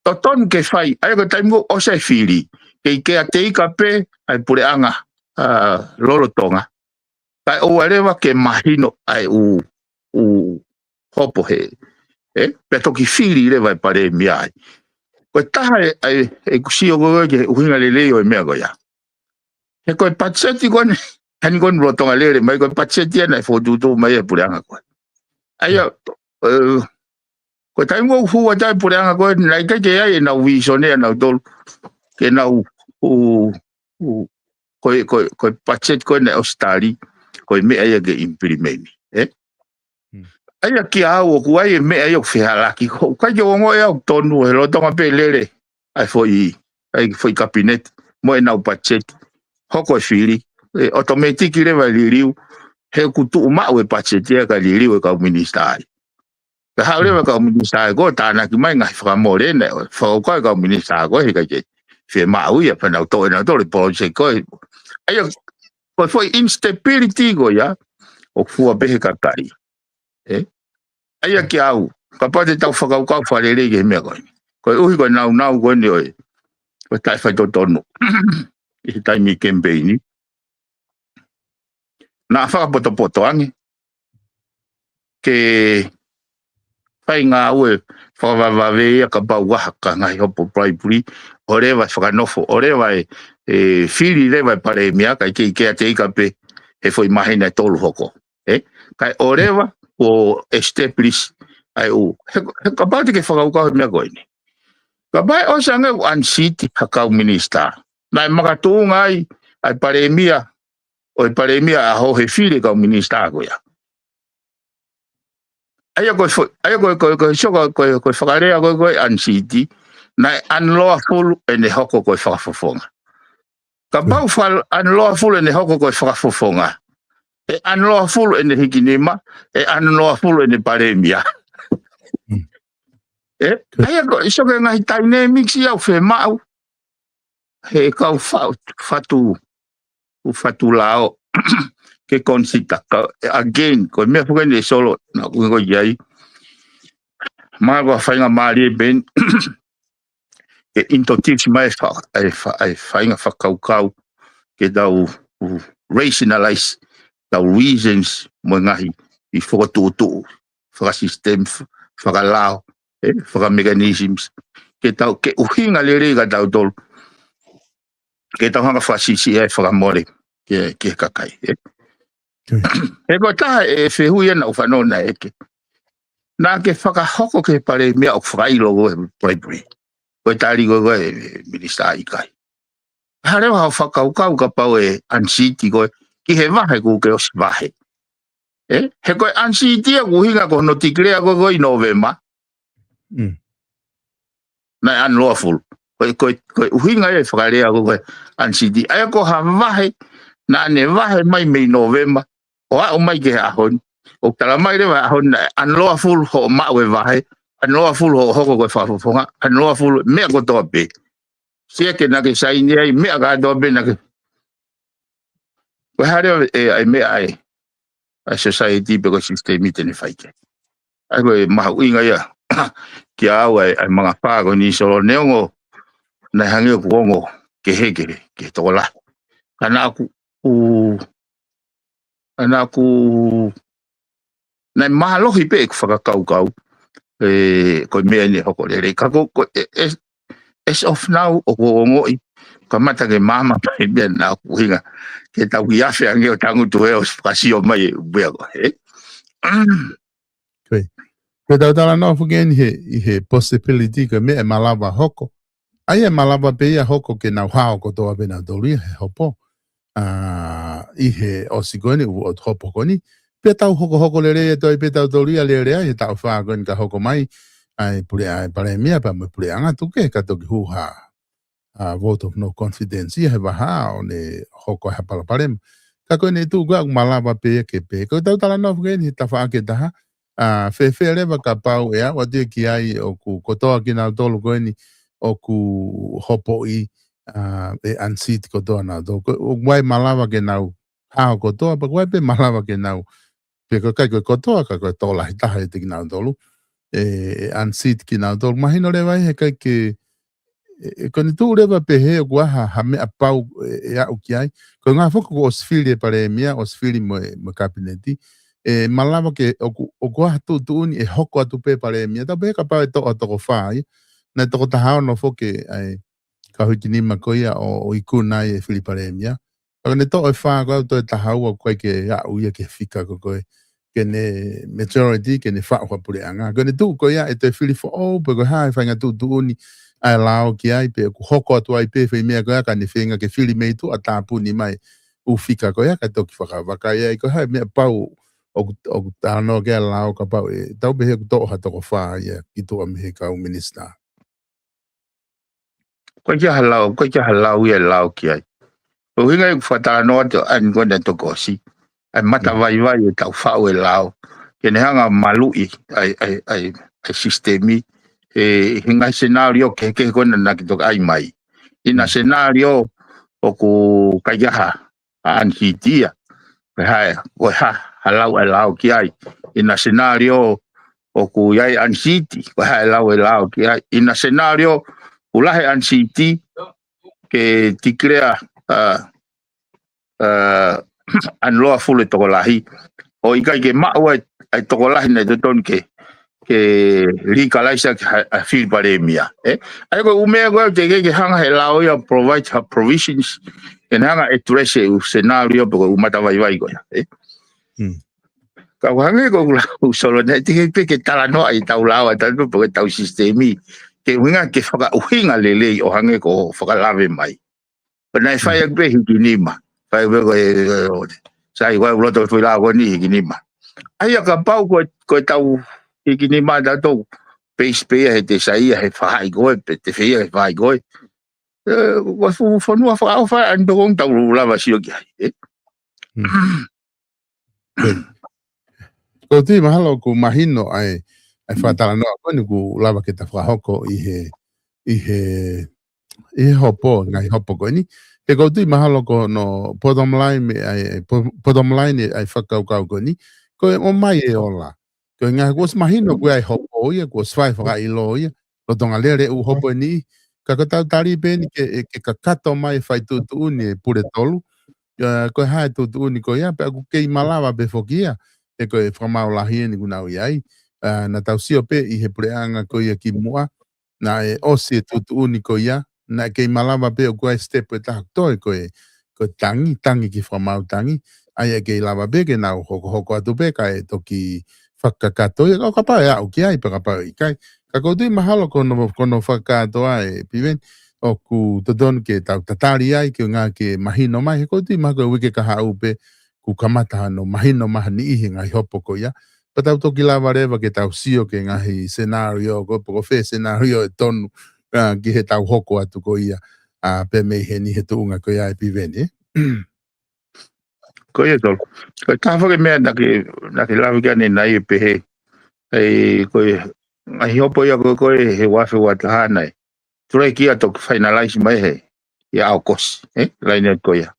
totonu ke fai, ʻa ia ko e taimi ko ē ʻosi e fili, kei ke ʻa e ika pē ʻa e puleʻanga, ʻa, lolotonga. Kae ʻoua leva ke mahino ʻa e ʻū, ʻū hopo he, ē? Pea toki fili leva e palēmia ai. Ko e taha e, e, e kusio ko ē ki he ʻuhinga lelei ʻo e meʻa ko ia. He ko e patiseti ko eni, hani ko eni lolotonga lele mai, ko e patiseti ia naʻe fokotuʻutuʻu mai e puleʻanga ko ē. ʻA ia, ē, ko e taimi ʻoku hū atu ai e puleʻanga ko ē, naʻe ʻikai ke ʻi ai ʻenau vīsone ʻanautolu, ke nau, ʻū, ʻū, ko e, ko e, ko e patiseti ko ē naʻe ʻosi tali, ko e meʻa ia ke implement, ē? ʻA ia kia au ʻoku ʻi ai e meʻa ia ʻoku fehālaaki, ʻoku ʻikai ke u ongoʻi au tonu he lolotonga pē lele ʻa e foʻi, ʻa e foʻi kapineti, mo ʻenau patiseti, hoko e fili, ʻe ʻotometiki leva e liliu, he ʻoku tuʻu maʻu e patiseti ia kae liliu e kau minisitā ai. Kae haʻu leva e kau minisitā ai ko ē ʻo tānaki mai e ngaahi fakamole naʻe fakakaukau e kau minisitā ko ē he ʻikai ke fiemaʻu ia, pea nau toʻo ʻenautolu e polojeki ko ē. ʻA ia, ko e foʻi instability ko ia, ʻoku fua pē he kakai. Ē? ʻA ia kia au, kapau te tau fakakaukau fakalelei ki he meʻa ko eni. Koeʻuhi ko e naunau ko eni ʻo e, ko e taʻefaitotonu ʻi he taimi kemipeini. Naʻa fakapotopoto ange ke fai ngāue fakavavevave ia kapau ʻoku ʻi ai ha ngaahi hopo bribery, ʻoua leva e fakanofo, ʻoua leva e, e fili leva e palēmia, kae kei ke ʻiate ia pē he foʻi māhina ʻe tolu hoko. Ē? Kae ʻoua leva ʻo establish ai ʻū. He, he kapau te ke fakakaukau he meʻa ko eni. Kapau ʻe ʻosi ange ʻoku unseat ha kau minisitā. Naʻe makatuʻunga ai ʻa e palēmia, ʻo e palēmia ʻaho he fili e kau minisitā ko ia. ʻA ia ko e fo-, ʻa ia ko e, ko e, ko e, so ko e, ko e, ko e fakalea ko e, ko e unseat, naʻe unlawful ʻene hoko ko e fakafofonga. Kapau faka-, unlawful ʻene hoko ko e fakafofonga, ʻe unlawful ʻene hikinima, ʻe unlawful ʻene palēmia. Mm. Ē? ʻA ia ko e, so ko e ngaahi dynamics ia ʻoku fiemaʻu he kau fa-, fatu, ʻū fatu lao ke consider. Ka, again, ko e meʻa foki eni ʻe Solo, naʻa ku ko ia ai. Mahalo ko ha faingamālie pē eni ke introduce mai e fa-, e fa-, e faʻahinga fakakaukau ke tau, ʻū, rationalize ʻetau reasons mo e ngaahi fokotuʻutuʻu fakasisitemi, f-, fakalao, ē, fakamechanisms, ke tau, ke ʻuhinga lelei kia tautolu, ke tau hanga ʻo fakasiʻisiʻi ai e fakamole ki he, ki he kakai, ē. He ko e taha e fehuʻi ia naʻa ku fanongo naʻe ʻeke. Naʻa ke fakahoko ki he palēmia ʻoku fakaʻilo ko e bribery. Ko e tali ko e, ko e minisitā ʻikai. Hā leva haʻo fakakaukau kapau ʻe unseat koe ki he vahe kuo ke ʻosi vahe. Ē? He ko e unseat ia ʻoku ʻuhinga ko hono declare ko e, ko e ʻi Nōvema. Mm. Naʻe unlawful. Ko e, ko e, ko e ʻuhinga ia e fakalea ko e, ko e unseat. ʻA ia ko ha vahe, naʻa ne vahe mai mei Nōvema ʻo aʻu mai ki he ʻaho ni. ʻOku tala mai leva he ʻaho ni naʻe unlawful hoʻo maʻu e vahe, unlawful hoʻo hoko ko e fakafofonga, unlawful meʻa kotoa pē. Sio ki he naʻa ke saini ai, meʻa kātoa pē naʻa ke. Ko e hā leva e, ʻa e meʻa ʻa e, ʻa e society pe ko e sisitemi te ne fai ki ai. ʻA ia ko e mahuʻinga ia kia au ʻa e, ʻa e mangafā ko eni Solo, neongo naʻe hangē ʻoku ongo kehe, kehe, kehe tokolahi. Ka naʻa ku, ʻū, naʻa ku, naʻe mālohi pē ʻeku fakakaukau, ē, ko e meʻa eni ʻe hoko lelei. Ka ko, ko, ē, ē, as of now, ʻoku ou ongoʻi, kamata ke maama mai e meʻa naʻa ku ʻuhinga ke tau kiʻi afe ange ʻo tangutu ē ʻo fakasio mai e meʻa ko ē. Ko e, ko e tau talanoa foki eni he, ʻi he possibility ko e meʻa ʻe malava hoko. ʻA ia ʻe malava pē ia hoko ke nau hao kotoa pē nautolu ia he hopo. ʻA, ʻi he ʻosi ko eni, ʻū hopo ko eni. Pea tau hokohoko lelei atu ai pē tautolu ia lele ai, he taʻu fā ko eni ka hoko mai, ʻa e pule-, ʻa e palēmia pea mo e puleʻanga tuku kehe ka toki hū ha, ʻa, vote of no confidence ia he vahaʻa ʻo ne hoko ai ha palopalema. Ka ko eni tuʻu ko ē ʻoku malava pē ia ke pehē. Ko e tau talanoa foki eni he tafaʻaki ʻe taha, ʻa, fēfē leva kapau ʻe aʻu atu ia ki ai ʻoku kotoa kinautolu ko eni ʻoku hopoʻi, ʻa, ʻe unseat kotoa nautolu. Ko, ʻoku ʻi ai e malava ke nau hao kotoa, pea ʻoku ʻi ai pē e malava ke nau, pe ko e ʻikai ko e kotoa, ka ko e tokolahi taha ʻiate kinautolu. ʻE, ʻe unseat kinautolu. Mahino leva ia he ʻikai ke, ʻe, ʻe ko eni tuʻu leva pehē ʻoku ʻi ai ha, ha meʻa pau ʻe, ʻe aʻu ki ai. Ko e ʻuhinga foki kuo ʻosi fili e palēmia, ʻosi fili mo e, mo e kapineti. ʻE malava ke ʻoku, ʻoku ʻi ai ha tuʻutuʻuni ʻe hoko atu pē Palēmia. Tau pehē kapau ʻe toʻo ha toko fā ia. Naʻe toko taha ono foki ʻa e kau hikinima ko ia ʻo, ʻo ikuna ai e fili Palēmia. Ka ko ʻene toʻo e fā ko ē ʻo toe taha ua ʻoku ʻikai ke aʻu ia ki he fika ko ē ke ne majority, ke ne faʻu ha puleʻanga. Ko ʻene tuʻu ko ia ʻe toe fili foʻou, pe ko e hā e faʻahinga tuʻutuʻuni ʻa e lao ki ai, pe ʻoku hoko atu ai pē foʻi meʻa ko ia ka ne feinga ke fili mei tuʻa ʻo tāpuni mai ʻū fika ko ia, kae toki fakavakai ai ko e hā e meʻa pau ʻoku, ʻoku talanoa ki ai e lao kapau ʻe, tau pehē ʻoku toʻo ha toko fā ia ki tuʻa mei he kau minisitā. ʻOku ʻikai ke ʻi ai ha lao, ʻoku ʻikai ke ʻi ai ha lao ia ʻe lao ki ai. Ko e ʻuhinga ia ʻoku fakatalanoa atu ʻa eni ko ē naʻe toki ʻosi. ʻA e matavaivai ʻetau faʻu e lao. Ke ne hanga ʻo maluʻi ʻa e, ʻa e, ʻa e, ʻa e sisitemi. ʻI he ngaahi senālio kehekehe ko ē naʻa ke toki ʻai mai. ʻI he senālio ʻoku ʻikai ke ʻi ai ha ʻa e unseat ia. Ko e hā e, ko e hā, ha lao ʻe lao ki ai. ʻI he senālio ʻoku ʻi ai e unseat, ko e hā e lao ʻe lao ki ai. ʻI he senālio ʻoku lahi e unseat, ke declare, ʻa, ʻa, unlawful e tokolahi. ʻO ʻikai ke maʻu ai, ʻa e tokolahi naʻe totonu ke, ke legalize ʻaki ha, ha fili Palēmia, ē? ʻA ia ko e ʻū meʻa ko ē ʻoku teʻeki ke hanga he lao ia ʻo provide ha provisions, ke ne hanga ʻo address e ʻū senālio pe ko e ʻū matavaivai ko ia, ē? Ka ʻoku hangē ko ʻeku lau Solo naʻe teʻeki pē ke talanoa ʻetau lao ʻa e tau pe ko ʻetau sisitemi. Ke ʻuhinga ke fakaʻuhinga lelei ʻo hangē ko e fakalave mai. Pea naʻe fai ʻaki pē hikinima. Fai pē ko e, e, e, sai ko e loto foʻi lao ko eni hikinima. ʻA ia kapau ko e, ko ʻetau hikinima ʻa tautolu, base pē ia he te sai ia he faʻahi ko ē, pe te fai ia he faʻahi ko ē. ʻE, ʻoku fuʻu fonua fakaʻofa ʻa eni pē ʻoku tau lava sio ki ai, ē? Ko e tui mahalo ʻoku mahino ʻa e, ʻa e fakatalanoa ko eni ʻoku lava ke ta fakahoko ʻi he, ʻi he, ʻi he hopo, ngaahi hopo ko eni. He ko e tui mahalo ko hono bottom line mei ai, ʻa e po-, bottom line ʻa e fakakaukau ko eni. Ko e ʻomai e ola. Ko e ngaahi kuo ʻosi mahino ko e ʻi ai e hopo ia, kuo ʻosi fai fakaʻilo ia. Lolotonga lele ʻū hopo eni. Ka ko ʻetau tali pē eni ke, ke kakato mai e fai tuʻutuʻuni e pule tolu. ʻIa, ko e hā e tuʻutuʻuni ko ia, pea ʻoku kei malava pē foki ia, he ko e fakamaau lahi eni ʻoku nau ʻi ai. ʻA, naʻa tau sio pē ʻi he puleʻanga ko ia kimuʻa, naʻe ʻosi e tuʻutuʻuni ko ia, naʻe kei malava pē ʻoku ʻi ai e step ʻe taha toe ko e, ko e tangi, tangi ki he fakamaau tangi, ʻa ia ʻe kei lava pē ke nau hokohoko atu pē kae toki fakakakato ia, ka ʻo kapau ʻe aʻu ki ai, pe kapau ʻe ʻikai. Ka ko e tui mahalo ko hono, ko hono fakakātoa ʻe Piveni, ʻoku totonu ke tau tatali ai, ke ngā ke mahino mai, he ko e tui mahalo ko e uike kahaʻu pē, kuo kamata hano mahino mai ha niʻihi e ngaahi hopo ko ia. Pea tau toki lava leva ke tau sio ki he ngaahi senālio ko ē, pe ko fē senālio ʻe tonu, ʻa, ki heʻetau hoko atu ko ia, ʻa, pē mei heni he tuʻunga ko ia ʻe Piveni, ē? Ko ia Solo. Ko e taha foki e meʻa naʻa ke, naʻa ke lave ki ai ʻanenai ʻo pehē. ʻE, ko e ngaahi hopo ia ko ē, ko ē he ua afe ua taha naʻe tuleki ia toki finalize mai he, ʻi ʻAokosi, ē? Laine ko ia.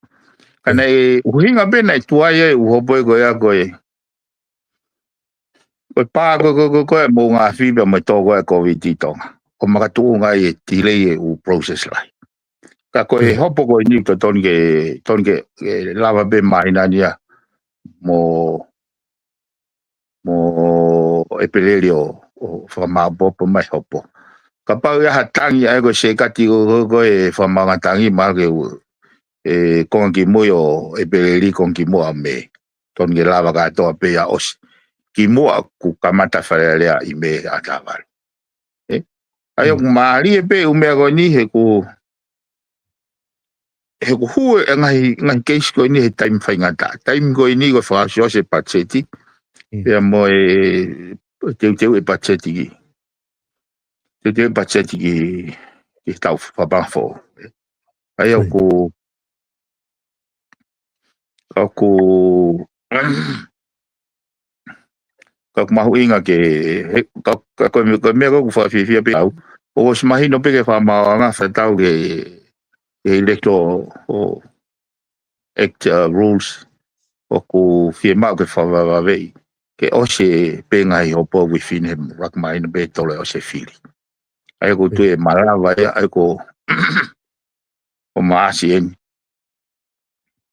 Ka naʻe ʻuhinga pē naʻe tuai ai e ʻū hopo ia ko ia ko e, ko e pā ko ē, ko ē, ko ē, ko ē, moʻunga afi pea mo e tō ko ē ʻa e Covid ʻi Tonga. ʻO makatuʻunga ai e delay e ʻū process lahi. Ka ko e hopo ko eni totonu ke, totonu ke, ke lava pē māhina ni ia mo, mo ʻEpeleli ʻo, ʻo fakamāʻopoʻopo mai hopo. Kapau ʻe ʻi ai ha tangi ʻa e ko e sekati ko, ko, ko e fakamaau ngaahi tangi mahalo ke ʻe konga kimui ʻo ʻEpeleli konga kimui ʻa Mē. Totonu ke lava kātoa pē ia ʻosi. Kimuʻa kuo kamata Fale Alea ʻi Mē ʻa Tāvale. Ē? ʻA ia ʻoku mālie pē ʻū meʻa ko eni he ʻoku, he ʻoku hū e ngaahi, ngaahi keisi ko eni he taimi faingataʻa. Taimi ko eni ko e fakaʻosiʻosi e patiseti. Pea mo e, e teuteu e patiseti ki. Teuteu e patiseti ki, ki he taʻu fakapaʻanga foʻou. ʻA ia ʻoku, ʻoku, ka ʻoku mahuʻinga ke, he, ka, ka ko e me-, ko e meʻa ko ē ʻoku fakafiefia pē au. ʻOku ʻosi mahino pē ki he fakamaauʻanga fakatau ki he, ki he electoral ʻo Act, uh, rules ʻoku fiemaʻu ke fakavavevave. Ke ʻosi pē ngaahi hopo within he rak mahino pē tolo ʻosi e fili. ʻA ia ʻoku tui ʻe malava ia, ʻa ia ko, ko Maʻasi eni.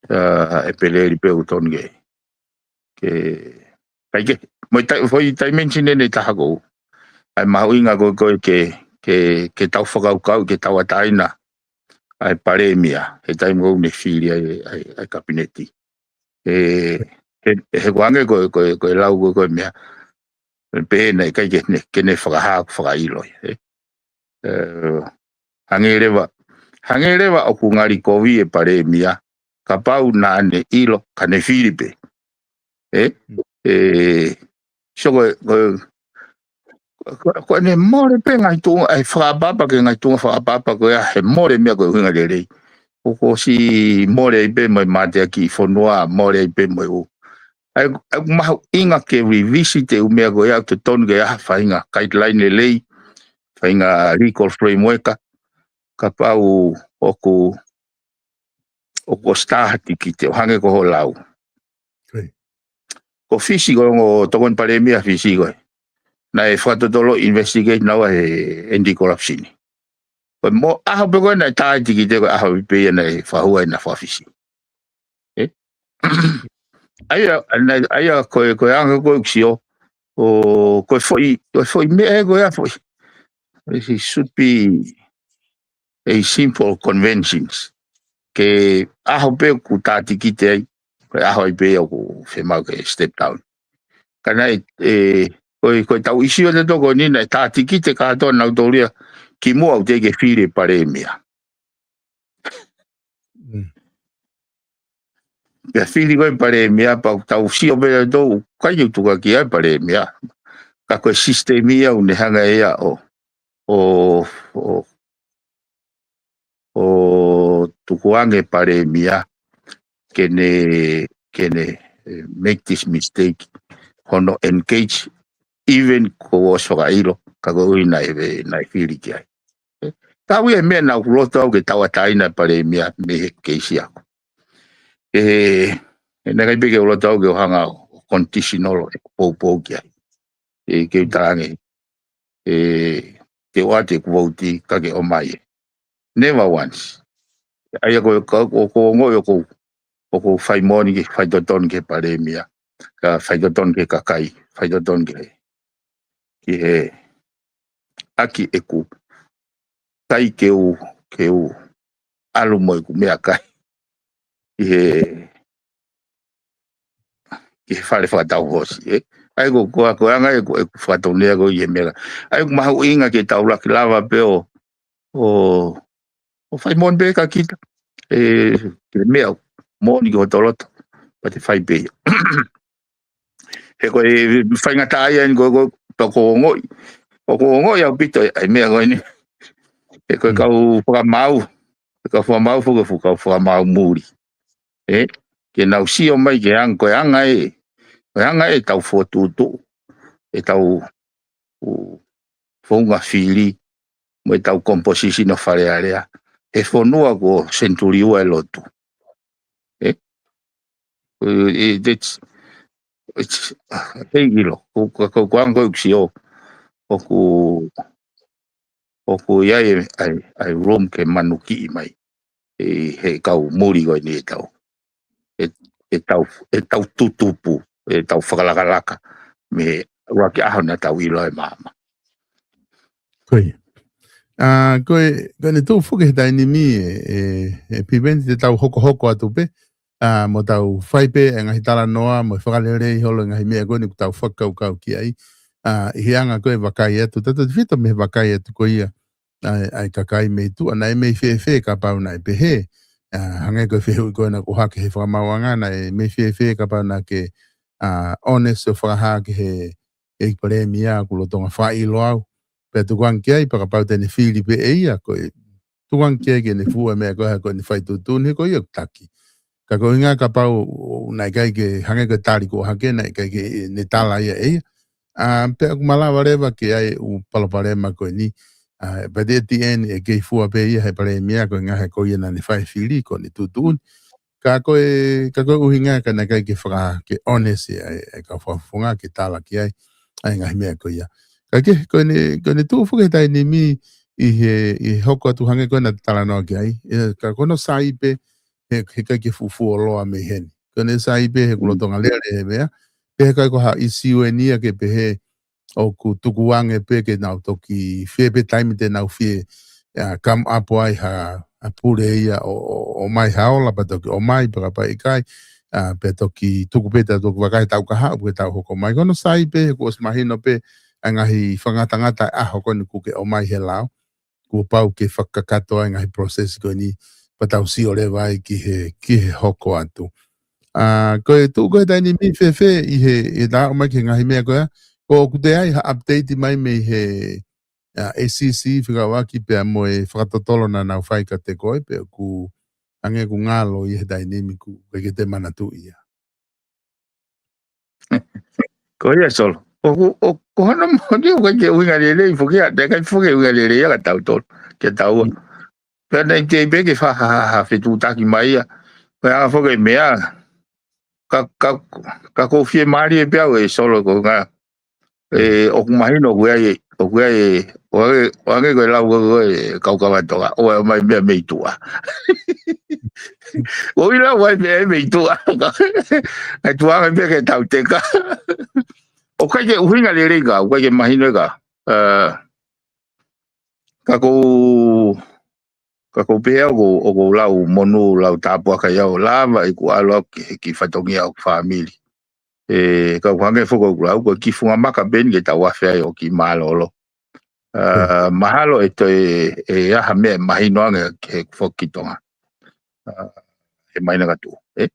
Uh, ʻEpeleli pē ʻoku totonu ke, ke, ʻIkai ke, mo e tai-, foʻi dimension ʻeni ʻe taha ʻoku ʻai mahuʻinga ko ē, ko ē ke, ke, ke tau fakakaukau, ke tauʻatāina ʻa e palēmia he taimi ʻoku ne fili ai ʻa e, ʻa e, ʻa e kapineti. ʻE, he, he kuo hangē ko e, ko e, ko e lau ko ē, ko e meʻa, pehē naʻe ʻikai ke ne, ke ne fakahā ʻoku fakaʻilo ia, ē. Ē, hangē leva, hangē leva ʻoku ngali kovi e palēmia, kapau naʻa ne ʻilo, ka ne fili pē. Ē? Ē, so ko e, ko e, ko e, ko ʻene mole pē ngaahi tuʻunga, ʻa e fakaʻapaʻapa ki he ngaahi tuʻunga fakaʻapaʻapa ko ia, he mole meʻa ko e ʻuhinga lelei. ʻOku ʻosi mole ai pē mo e mateaki ʻi fonua, mole ai pē mo e ʻū. ʻA ia, ʻa ia ʻoku mahuʻinga ke revisit e ʻū meʻa ko ia, ʻoku totonu ke ʻai ha faʻahinga guideline lelei, faʻahinga legal framework, kapau ʻoku, ʻoku ʻosi tā ha tikite, ʻo hangē ko hoʻo lau. Ko Fisi ko e ongo tokoni palēmia Fisi ko ē. Naʻe fakatotolo investigate naua he anti-corruption. Ko e mo-, ʻaho pē ko ē naʻe tā e tikite ko e ʻaho pē ia naʻe fakahua ai ʻena fakafisi. Ē? ʻA ia, ʻa ia, ʻa ia ko e, ko e anga ko ē ʻoku sio, ʻo, ko e foʻi, ko e foʻi meʻa ē ko e ʻa foʻi. It should be a simple conventions. Ke ʻaho pē ʻoku tā tikite ai, ko e ʻaho ai pē ia ʻoku fiemaʻu ke step down. Ka naʻe, ē, ko e, ko e tau ʻisiū ʻa e tokoni naʻe tā tikite kātoa nautolu ia kimuʻa ʻoku teʻeki ke fili e palēmia. Mm. Pea fili ko ē palēmia, pea ʻoku tau sio pē ʻa e tau, ʻikai ke u tukuakiʻi ʻa e palēmia. Ka ko e sisitemi ia ʻoku ne hanga ʻe ia ʻo, ʻo, ʻo, ʻo tukuange palēmia, ke ne, ke ne, eh, make this mistake, hono engage, even ko ʻosi fakaʻilo, ka koeʻuhi naʻe, naʻe fili ki ai. Ē, ka ʻoku ʻi ai e meʻa naʻa ku loto au ke tauʻatāina e palēmia mei he keisi ako. Ē, ē, naʻe ʻikai pē ke u loto au ke u hanga ʻo conditional ʻeku poupou ki ai. Ē, ke u talaange, ē, ke u ʻoatu ʻeku vouti ka ke ʻomai ē. Never once. ʻA ia ko e, ka, ʻoku ou ongoʻi ʻoku ou, ʻoku ou fai moʻoni ke fai totonu ki he palēmia. Ka fai totonu ki he kakai, fai totonu ki he, ki he ʻaki ʻeku kai ke u, ke u ʻalu mo ʻeku meʻakai ʻi he, ʻi he fale fakatau hoosi, ē. ʻA ia ko, ko, ko e anga ʻeku, ʻeku fakatonea ko ē ʻi he meʻa. ʻA ia ʻoku mahuʻinga ke tau laki lava pē ʻo, ʻo, ʻo fai moʻoni pē kia kita. Ē, ke meʻa moʻoni ki hoto loto, pea te fai pē ia. He ko e faingataʻa ia eni ko, ko, ʻoku ou ongoʻi. ʻOku ou ongoʻi ʻaupito ʻa e meʻa ko eni. He ko e kau fakamaau, he kau fakamaau foki, fu-, kau fakamaau muli. Ē, ke nau sio mai ki he anga, ko e anga ē, ko e anga ē ʻetau fokotuʻutuʻu, ʻetau ʻū founga fili, mo ʻetau composition ʻo Fale Alea. He fonua kuo senituli ua e lotu. Ē? Ē, it's, it's, ʻikai ʻilo. Ko, ko, ko, ko e anga ko ē ʻoku sio, ʻoku, ʻoku ʻi ai, ʻai, ʻai room ke manukiʻi mai ʻe he kau muli ko eni ʻetau, ʻe, ʻetau, ʻetau tutupu, ʻetau fakalakalaka, mei he ʻuluaki ʻaho naʻa tau ʻilo e maama. Ko ia. ʻA, ko e, ko ʻene tuʻu foki he taimi ni ē, ē, ē Piveni te tau hokohoko atu pē, ʻa, mo tau fai pē e ngaahi talanoa, mo e fakalelei holo e ngaahi meʻa ko eni ʻoku tau fakakaukau ki ai. ʻA, ʻi he anga ko ē vakai atu, tautautefito mei he vakai atu ko ia ʻa e, ʻa e kakai mei tuʻa, naʻe mei fēfē kapau naʻe pehē. ʻA, hangē ko e fehuʻi ko ena kuo ʻohake he fakamaauʻanga, naʻe mei fēfē kapau naʻa ke, ʻa, honest ʻo fakahā ki he, ʻEiki Palēmia ʻoku lolotonga fakaʻilo au. Pea tukuange ki ai, pea kapau te ne fili pē ʻe ia, ko e tukuange ki ai ke ne fua e meʻa ko ē, ko ʻene fai tuʻutuʻuni, he ko ia ʻoku taki. Ka ko e ʻuhinga kapau naʻe ʻikai ke, hangē ko e tali kuo ʻohake, naʻe ʻikai ke ne tala ia ʻe ia. ʻA, pea ʻoku malava leva ke ʻi ai e ʻū palopalema ko eni. ʻA, but at the end, ʻe kei fua pē ia he Palēmia, ko e ʻuhinga he ko ia naʻa ne fai e fili, ko ʻene tuʻutuʻuni. Ka ko e, ka ko e ʻuhinga ka naʻe ʻikai ke faka-, ke honest ʻa e, ʻa e kau fakafofonga ke tala ki ai ʻa e ngaahi meʻa ko ia. Ka ke, ko ʻene, ko ʻene tuʻu foki he taimi ni ʻi he, ʻi he hoko atu hangē ko ena naʻa te talanoa ki ai. ʻE, ka ko hono sai pē, he, he ʻikai ke fufuoloa mei heni. Ko ʻene sai pē he ʻoku lolotonga lele he meʻa. Pehē ʻikai ko ha ʻisiū eni ia ke pehē ʻoku tukuange pē ke nau toki fie pē taimi te nau fie, ʻa, come up ai ha, ha pule ia ʻo, ʻo, ʻomai ha ola pea toki ʻomai pea kapau ʻikai, ʻa, pea toki tuku pē ʻetau toki vakai he taʻu kahaʻu pē ke tau hoko mai. Ko hono sai pē, kuo ʻosi mahino pē ʻa e ngaahi fakangatangata ʻa e ʻaho ko eni kuo ke ʻomai he lao. Kuo pau ke fakakakato ai e ngaahi process ko eni pea tau sio leva ai ki he, ki he hoko atu. ʻA, ko e tuʻu ko ē he taimi ni fēfē ʻi he, ʻi he taʻu mai ki he ngaahi meʻa ko ia, ko ʻoku toe ʻi ai ha update mai mei he, ʻa, A C C fekauʻaki pea mo e fakatotolo naʻa nau fai kiate koe pe ʻoku hangē ʻoku ngalo ʻi he taimi ni kuo ʻikai ke te manatuʻi ia. Ko ia Solo. ʻOku, ʻo, ko hono moʻoni ʻoku ʻikai ke ʻuhinga lelei foki ia, te ʻikai foki ʻuhinga lelei ia ka tau tolo, ke tau ua. Pea naʻe ʻi ai pē ke fa ha, ha, ha fetuʻutaki mai ia. Pea ʻa foki e meʻa. Ka, ka, ka ʻoku ou fiemālie pē au ʻe Solo ko e ʻuhinga ʻe, ʻoku mahino ʻoku ʻi ai, ʻoku ʻi ai, ʻoange, ʻoange ko e lau ko e, ko e kau kava Tonga, ʻoku ʻomai meʻa mei tuʻa. ʻOku ʻi ai e lau ʻoku ʻomai meʻa mei tuʻa. ʻAi tuʻa ange pē ke tau teka. ʻOku ʻikai ke ʻuhinga lelei ka, ʻoku ʻikai ke mahino ka. ʻA, ka ʻoku ou, ka ʻoku ou pehē au ʻoku, ʻoku ou lau monū, lau tāpuaki au, lava ʻeku ʻalu au ki, ki he fatongia ʻo e fāmili. ʻE, ka ʻoku hangē foki ʻoku lau, ko e kiʻi funga maka pē eni ke tau afe ai ʻo kiʻi mālōlō. ʻA, mahalo ʻe toe, ʻe ʻi ai ha meʻa ʻe mahino ange ki he foki Tonga. ʻA, he māhina ka tuʻu, ē?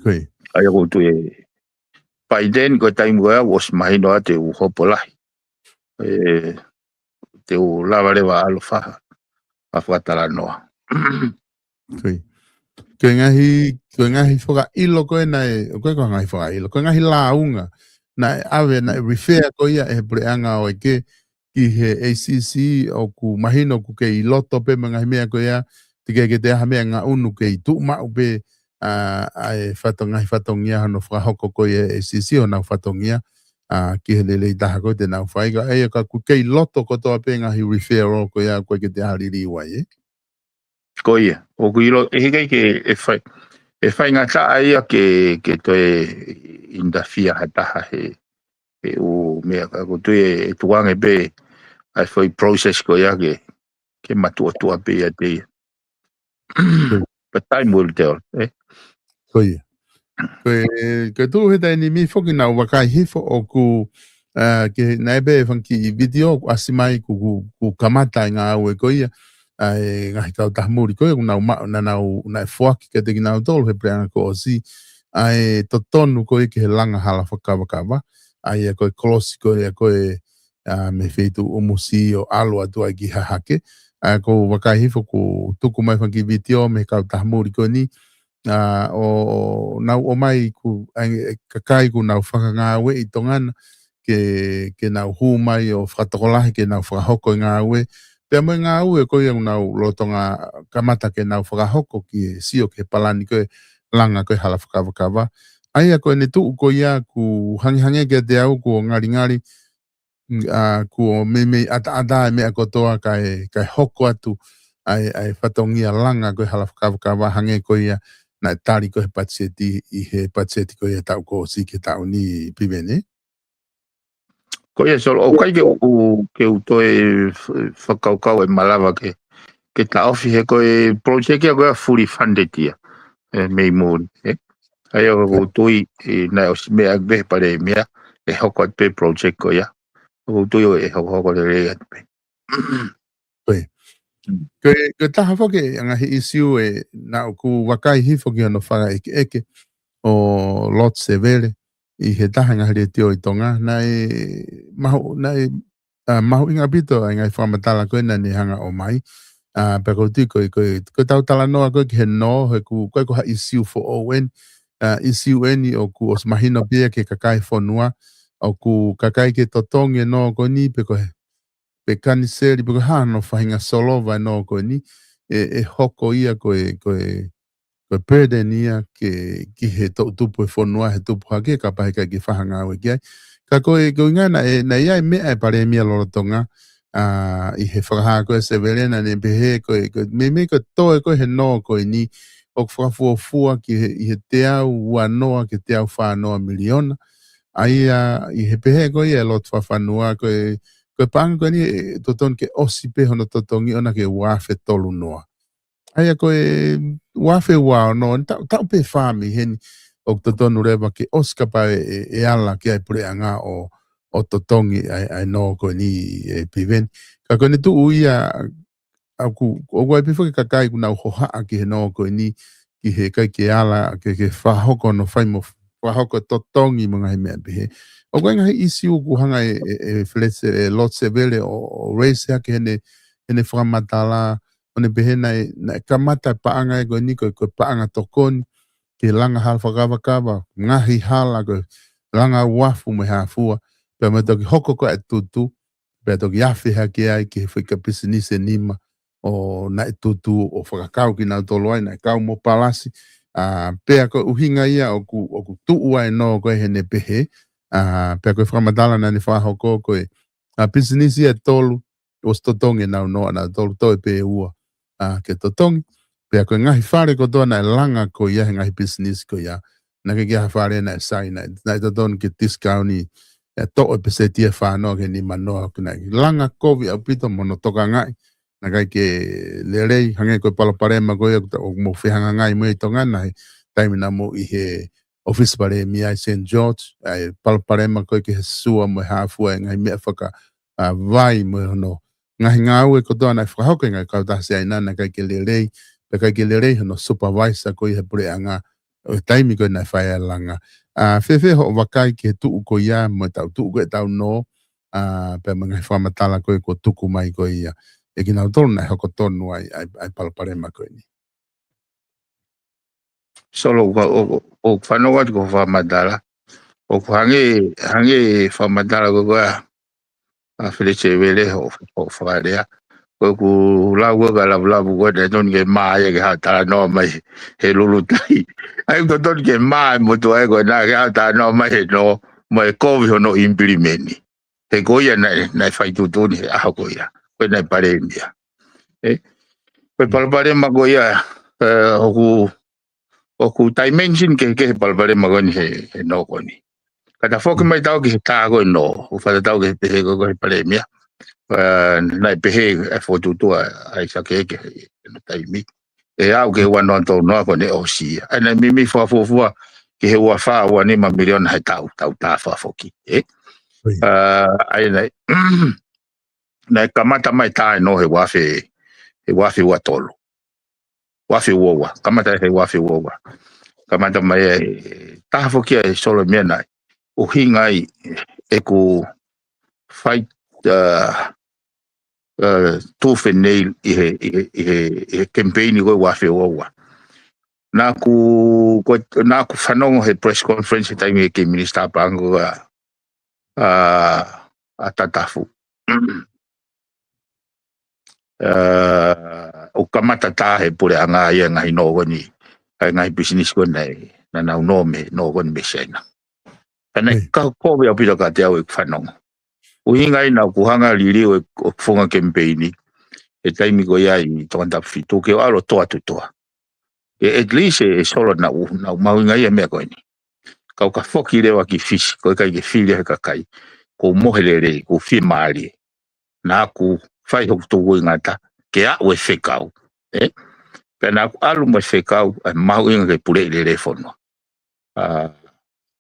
Ko ia. ʻA ia ʻoku ou tui ʻe, by then, ko e taimi ko ia, ʻosi mahino atu ʻeku hopo lahi. ʻE, te u lava leva ʻalu ʻo fai ha fakatalanoa. Ko ia. Ko e ngaahi, ko e ngaahi fakaʻilo ko ē naʻe, ko e, ko e ngaahi fakaʻilo, ko e ngaahi lāunga naʻe ʻave, naʻe refer ko ia ʻe he puleʻanga ʻo ʻeke ki he A C C ʻoku mahino ʻoku kei loto pē mo e ngaahi meʻa ko ia, teʻeki ke toe ʻi ai ha meʻa ngaʻunu kei tuʻu maʻu pē, ʻa, ʻa e fato-, ngaahi fatongia hono fakahoko ko ia ʻe he A C C honau fatongia, ʻa, ki he lelei taha ko ē te nau fai. Ka ʻa ia ka ʻoku kei loto kotoa pē ngaahi referral ko ia ʻoku ʻikai ke toe ʻi ai ha liliu ai, ē? Ko ia, ʻoku ʻilo, ʻe ʻikai ke, ʻe fai, ʻe faingataʻa ia ke, ke toe interfere ha taha he, he ʻū meʻa ka ʻoku ou tui ʻe, ʻe tukuange pē ʻa e foʻi process ko ia ke, ke matuʻotuʻa pē ia te ia. But time will tell, ē? Ko ia. Ko e, ko e tuʻu he taimi ni foki naʻa ku vakai hifo ʻoku, ʻa, ke naʻe pē fanga kiʻi video ʻoku ʻasi mai kuo, kuo, kuo kamata e ngāue ko ia, ʻa e ngaahi kautaha muli ko ia, kuo nau maʻu, naʻa nau, naʻe foaki kiate kinautolu he puleʻanga kuo ʻosi, ʻa e totonu ko ia ki he langa hala fakakavakava, ʻa ia ko e kolosi ko ia ko e, ʻa, mei he feituʻu ʻumusī ʻo ʻalu atu ai ki Hahake. ʻA ia ʻoku ou vakai hifo kuo tuku mai fanga kiʻi video mei he kautaha muli ko eni, ʻa, ʻo, ʻo nau ō mai kuo, ʻa e, e kakai kuo nau fakangāueʻi ʻi Tonga na, ke, ke nau hū mai ʻo fakatokolahi ke nau fakahoko e ngāue. Pea mo e ngāue ko ia kuo nau lolotonga kamata ke nau fakahoko ki he sio ki he palani ko e langa ko e hala fakakavakava. ʻA ia ko ʻene tuʻu ko ia kuo hangehangē kiate au kuo ngalingali, ʻa, kuo meimei ʻataʻatā e meʻa kotoa kae, kae hoko atu ʻa e, ʻa e fatongia langa ko e hala fakakavakava hangē ko ia naʻe tali ko ē he patiseti ʻi he patiseti ko ia taʻu kuo ʻosi ki he taʻu ni, Piveni. Ko ia Solo, ʻoku ʻikai ke u, u, ke u toe f-, fakakaukau ʻe malava ke, ke taʻofi he ko e project ia ko ia fully funded ia, ē, mei muli, ē. ʻA ia ʻoku ou tui, ʻe, naʻe ʻosi meʻa pē he palēmia, ʻe hoko atu pē project ko ia. ʻOku ou tui ʻe hokohoko lelei atu pē. Ko e, ko e, ko e taha foki e ngaahi ʻisiū ʻe naʻa ku vakai hifo ki hono fakaʻekeʻeke ʻo Lord Sevele ʻi he taha e ngaahi letiō ʻi Tonga. Naʻe mahu, naʻe, ʻa, mahuʻinga ʻaupito ʻa e ngaahi fakamatala ko ē naʻa ne hanga ʻo ʻomai. ʻA, pea ʻoku ou tui ko e, ko e, ko ʻetau talanoa ko ē ki he nō, he ʻoku, ʻoku ʻikai ko ha ʻisiū foʻou eni, ʻa, ʻisiū eni ʻoku ʻosi mahino pē ia ki he kakai e fonua, ʻoku ʻikai ke totongi e nō ko eni pe ko e, pe kaniseli, pe ko e hā hono faʻahinga solova e nō ko eni, ʻe, ʻe hoko ia ko e, ko e, ko e burden ia ke, ki he toʻutupu e fonua he tupu hake, kapau he ʻikai ke fai ha ngāue ki ai. Ka ko e, ko e ʻuhinga naʻe, naʻe ʻi ai e meʻa ʻa e palēmia lolotonga, ʻa, ʻi he fakahā ko ē ʻa Sevele naʻa ne pehē ko e, ko e, meimei ko e toe ko ē he nō ko eni, ʻoku fakafuofua ki he, ʻi he teau uanoa ki he teau fānoa miliona, ʻA ia ʻi he pehē ko ia ʻe Lord Fafanua ko e, ko e paʻanga ko eni ʻe totonu ke ʻosi pē hono totongi ʻona ki he uaafe tolu noa. ʻA ia ko e uaafe ua ono, taʻu, taʻu pē fā mei heni ʻoku totonu leva ke ʻosi kapau ʻe, ʻe, ʻe ala ki ai puleʻanga ʻo, ʻo totongi ʻa e, ʻa e nō ko eni ʻe Piveni. Ka ko eni tuʻu ia ʻoku, ʻoku ʻi ai pē foki kakai ʻoku nau hohaʻa ki he nō ko eni, ki he ʻikai ke ala, ke, ke fakahoko hono fai mo fakahoko totongi mo e ngaahi meʻa pehē. ʻOku ʻi ai ngaahi ʻisiū ʻoku hanga ʻe, ʻe, ʻe Felese, ʻe Lord Sevele ʻo, ʻo raise hake heʻene, heʻene fakamatala, ʻo ne pehē naʻe, naʻe kamata paʻanga ʻe ko eni ko e, ko e paʻanga tokoni, ke langa hala fakakavakava, ngaahi hala ko e langa uafu mo e hā fua, pea mo e toki hoko ko e tutu, pea toki afe hake ai ki he foʻi kau pisinisi ʻe nima ʻo naʻe tutu ʻo fakakau kinautolu ai, naʻe kau mo Palasi. ʻA, pea ko e ʻuhinga ia ʻoku, ʻoku tuʻu ai ʻa e nō ko ē heʻene pehē. ʻA, pea ko e fakamatala naʻa ne fakahoko ko e, ʻa, pisinisi ʻe tolu, ʻosi totongi ʻenau nō ʻanautolu, toe pē ua, ʻa, ke totongi. Pea ko e ngaahi fale kotoa naʻe langa ko ia he ngaahi pisinisi ko ia, naʻe ʻikai ke ʻi ai ha fale naʻe sai, naʻe, naʻe totonu ke discount ʻi, ʻe toʻo e peseti ʻe fā noa ki he nima noa, ke naʻe langa kovi ʻaupito mo hono tokangaʻi, naʻe ʻikai ke lelei. Hangē ko e palopalema ko ia ʻoku ta-, ʻoku mou fehangahangai mo ia ʻi Tonga na he taimi naʻa mou ʻi he ʻōfisi palēmia ʻi Saint George, ʻa e palopalema ko ē ki he sua mo e hā fua, e ngaahi meʻa faka-, ʻa, vai mo hono ngaahi ngāue kotoa naʻe fakahoko ʻe he ngaahi kautaha Siaina naʻe ʻikai ke lelei, pea ʻikai ke lelei hono supervisor ko ia he puleʻanga ʻo e taimi ko ē naʻe fai ai e langa. ʻA, fēfē hoʻo vakai ki he tuʻu ko ia mo e taʻu tuʻu ko ē ʻetau nō, ʻa, pea mo e ngaahi fakamatala ko ē kuo tuku mai ko ia ʻe kinautolu naʻe hoko tonu ai, ʻa e, ʻa e palopalema ko eni. Solo, ʻoku, ʻoku, ʻoku fanongo atu ki hoʻo fakamatala. ʻOku hangē, hangē e fakamatala ko ē ʻa, ʻa Felese Vele hoʻo, hoʻo fakalea. Ko ʻeku lau ko ē ka lavulavu ko ē, naʻe totonu ke mā ia ke haʻu ʻo talanoa mai he lulutai. ʻA ia ʻoku totonu ke mā e motuʻa ko ē naʻa ke haʻu ʻo talanoa mai he nō, mo e kovi hono implement. He ko ia naʻe, naʻe fai tuʻutuʻuni he ʻaho ko ia. Ko ia naʻe palēmia. ʻE, ko e palopalema ko ia, ʻe, ʻoku, ʻoku dimension kehekehe e palopalema ko eni he, he nō ko eni. Ka ta foki mai ʻo tau ki he tā ko ē nō, ʻo fakatatau ki he pehē ko ē ʻa e palēmia. ʻE, naʻe pehē ʻe he fokotuʻutuʻu ʻa ʻAisake ki he, he taimi. ʻE aʻu ki he ua noa tolu noa ko ē naʻe ʻosi ia. ʻA ia naʻe meimei fakafuofua ki he ua fā, ua nima miliona he taʻu, taʻu tā fakafoki. ʻE? ʻOi. ʻA, ʻa ia naʻe, naʻe kamata mai e tā ʻe nō he uaafe, he uaafe ua tolu. Uaafe ua ua. Kamata he uaafe ua ua. Kamata mai e taha foki ʻa e Solomia naʻe ʻuhinga ai ʻeku fai, ʻa, ʻa, tooth and nail ʻi he, ʻi he, ʻi he, ʻi he kemipeini ko ē uaafe ua ua. Naʻa ku, ko, naʻa ku fanongo he press conference he taimi ʻe kei minisitā paʻanga ko ē ʻa, ʻa, ʻa Tatafu. ʻA, ʻoku kamata tā he puleʻanga ia e ngaahi nō ko eni, ʻa e ngaahi pisinisi ko ē naʻe, naʻa nau nō mei, nō ko eni mei Siaina. Ka naʻe, ʻOi. ka kovi ʻaupito kiate au ʻeku fanongo. ʻUhinga ia naʻa ku hanga ʻo liliu e, ʻeku founga kemipeini he taimi ko ia ʻi Tongatapu fitu ke u ʻalu ʻo tō atu ʻo tō. ʻE, at least ʻe, ʻe Solo naʻa ku, naʻa ku mahuʻingaʻia e meʻa ko eni. Ka u ka foki leva ki Fisi, ʻoku ʻikai ke fili ai e kakai. Kuo u mohe lelei, kuo u fiemālie. Naʻa ku fai hoku tūkuingata ke aʻu e fekau. ʻE? Pea naʻa ku ʻalu mo e fekau, ʻa e mahuʻinga ke puleʻi lelei e fonua. ʻA,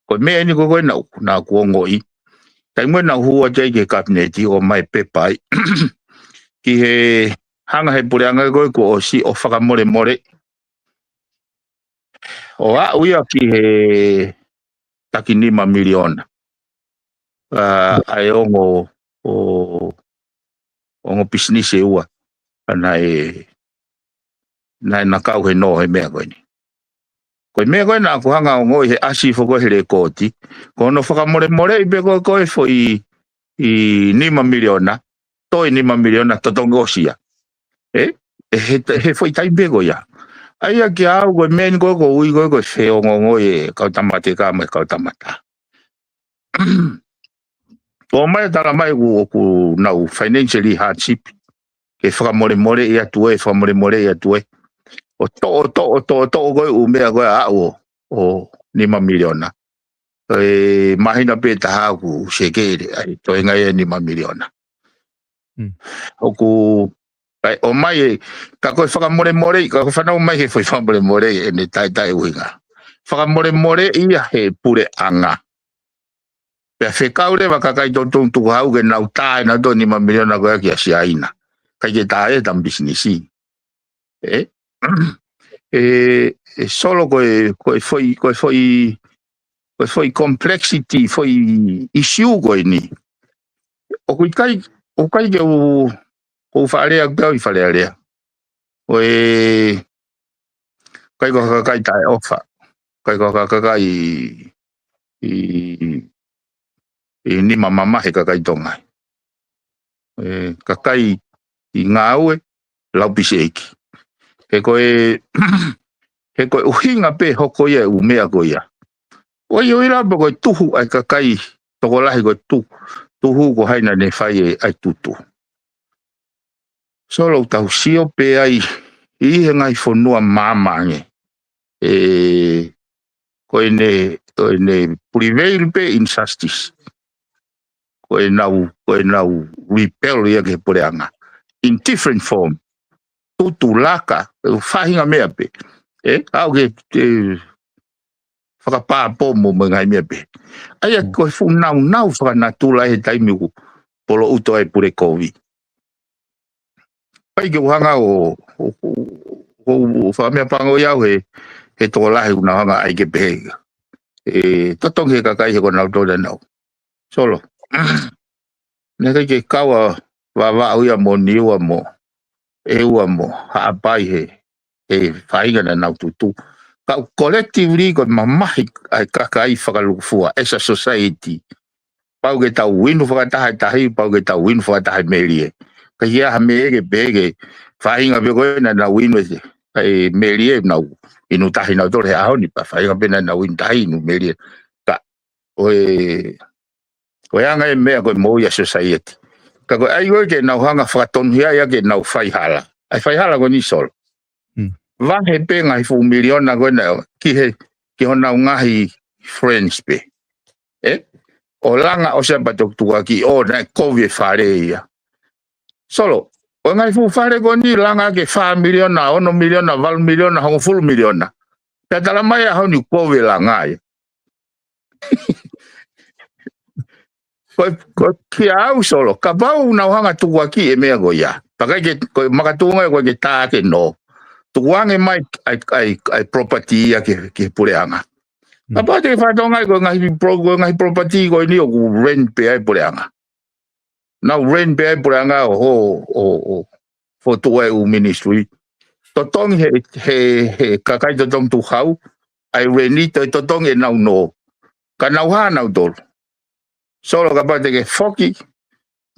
ko e meʻa eni ko ē ko ē naʻa ku, naʻa ku ongoʻi. Taimi ko ē naʻa ku hū atu ai ki he kapineti ʻo ʻomai e pepa ai. Ki he hanga he puleʻanga ko ē kuo ʻosi ʻo fakamolemole. ʻO aʻu ia ki he taki nima miliona. ʻA, ʻa e ongo, ʻo, ongo pisinisi ʻe ua. ʻA naʻe, naʻe na kau he nō he meʻa ko eni. Ko e meʻa ko ē naʻa ku hanga ʻo ongoʻi he ʻasi foki he lekooti. Ko hono fakamolemoleʻi pē ko ē ko ē foʻi ʻi nima miliona, toe nima miliona totongi ʻosi ia. ʻE? ʻE he, he foʻi taimi pē ko ia. ʻA ia kiate au ko e meʻa eni ko ē ʻoku ou ui ko ē ko e feongoongo ʻi he kau tamatea mo e kau tamatea. Ko mai tala mai ʻoku, ʻoku nau financially hardship. Ke fakamolemoleʻi atu ē, fakamolemoleʻi atu ē. ʻO toʻo, toʻo, toʻo, toʻo ko ē ʻū meʻa ko ē ʻa aʻu ʻo, ʻo nima miliona. ʻE māhina pē taha ʻoku seke ʻa e toenga ʻe nima miliona. ʻOku, ʻai, ʻomai e, ka ko e fakamolemoleʻi, ka ko e fanau mai ke foʻi fakamolemoleʻi ʻene taʻetaʻeʻuhinga. Fakamolemoleʻi ia he puleʻanga. Pea fekau leva kakai totonu tukuhau ke nau tā ʻe nau tō nima miliona ko ia kia Siaina. ʻIkai ke tā ʻe he tama pisinisi. ʻE, ʻe, ʻe Solo ko e, ko e foʻi, ko e foʻi, ko e foʻi complexity, foʻi issue ko eni. ʻOku ʻikai, ʻoku ʻikai ke u, ko u faʻa lea, ʻoku ʻikai ke u faʻa lea. Ko e, ʻikai ko ha kakai taʻeʻofa. ʻIkai ko ha kakai ʻi, ʻi nima mamahi e kakai Tonga. ʻE, kakai ʻi ngāue, lau pisi ʻeiki. He ko e, he ko e ʻuhinga pē hoko ia e ʻū meʻa ko ia. ʻOi, ʻoi la pē ko e tuhu ʻa e kakai tokolahi ko e tu-, tuhu ko hai naʻa ne fai e ʻai tutu. Solo, ʻoku tau sio pē ai ʻi he ngaahi fonua maama ange. ʻE, ko ʻene, ko ʻene prevail pē injustice. Ko ʻenau, ko ʻenau rebel ia ki he puleʻanga. In different form. Tutu, laka, faʻahinga meʻa pē. ʻE, aʻu ki he, ʻe, fakapāpō mo, mo e ngaahi meʻa pē. ʻA ia ko e fuʻu naunau fakanatula he taimi ʻoku poloʻuto ai e pule kovi. ʻIkai ke u hanga ʻo, ʻo, ʻo, ʻo fakameʻapango ia au he, he tokolahi ʻoku nau hanga ʻai ke pehē. ʻE, totongi he kakai he ko nau tole nau. Solo. Naʻe ʻikai ke kau ʻa Vavaʻu ia mo Niua mo ʻEua mo Haʻapai he, he faʻahinga naʻa nau tutu. Ka ʻoku collectively ko e mamahi ʻa e kakai fakalukufua, as a society. Pau ke tau inu fakataha e tahi, pau ke tau inu fakataha e melie. ʻIkai ke ʻi ai ha meʻa ke pehē ke faʻahinga pē ko ē naʻa nau inu e, e melie nau inu tahi nau tole he ʻaho ni pea faʻahinga pē naʻa nau inu tahi inu melie. Ka, ʻo e, ʻo e anga e meʻa ko e moʻui ʻa e society. Ka ko e ʻai ko ē ke nau hanga fakatonuhia ia ke nau faihala. ʻAi faihala ko eni Solo. Vahe pē ngaahi fuʻu miliona ko ena ki he, ki honau ngaahi friends pē. ʻE? ʻO langa ʻo se apa tokutuka ki ʻo naʻe kovi e fale ia. Solo, ʻo e ngaahi fuʻu fale ko eni langa ke fā miliona, ono miliona, valu miliona, hongofulu miliona. Pea tala mai ʻaho ni kovi e langa ia. Ko, ko kia au Solo, kapau nau hanga tukuakiʻi e meʻa ko ia. Pea ʻikai ke, ko e makatuʻunga ko e ke tā ke nō. Tukuange mai ʻai, ʻai, ʻai property ia ki, ki he puleʻanga. Kapau te ke fakatonga ko e ngaahi pro-, ko e ngaahi property ko eni ʻoku rent pē ʻa e puleʻanga. Nau rent pē ʻa e puleʻanga ʻo, ʻo, ʻo, ʻo fokotuʻu e ʻū ministry. Totongi he, he, he kakai totongi tukuhau, ʻai rent ʻi he totongi ʻenau nō. Ka nau hā nau tolu. Solo kapau te ke foki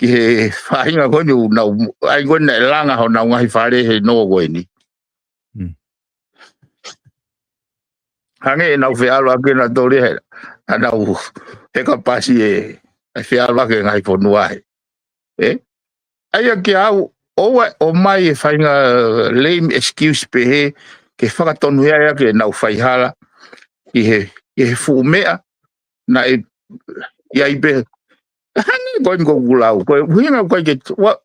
ki he faʻahinga ko eni ʻoku nau, ʻai ko eni naʻe langa honau ngaahi fale he nō ko eni. Hangē ʻenau feʻaluʻaki ʻenau toli he, ʻenau he kapasi e, e feʻaluʻaki e ngaahi fonua he. ʻE? ʻA ia kia au, ʻoua ʻe ʻomai e faʻahinga lame excuse pehē, ke fakatonuhia ia ke nau faihala, ʻi he, ʻi he fuʻu meʻa, naʻe, ʻi ai pē, hangē ko eni ko ʻeku lau, ko e ʻuhinga ʻoku ʻikai ke, ua,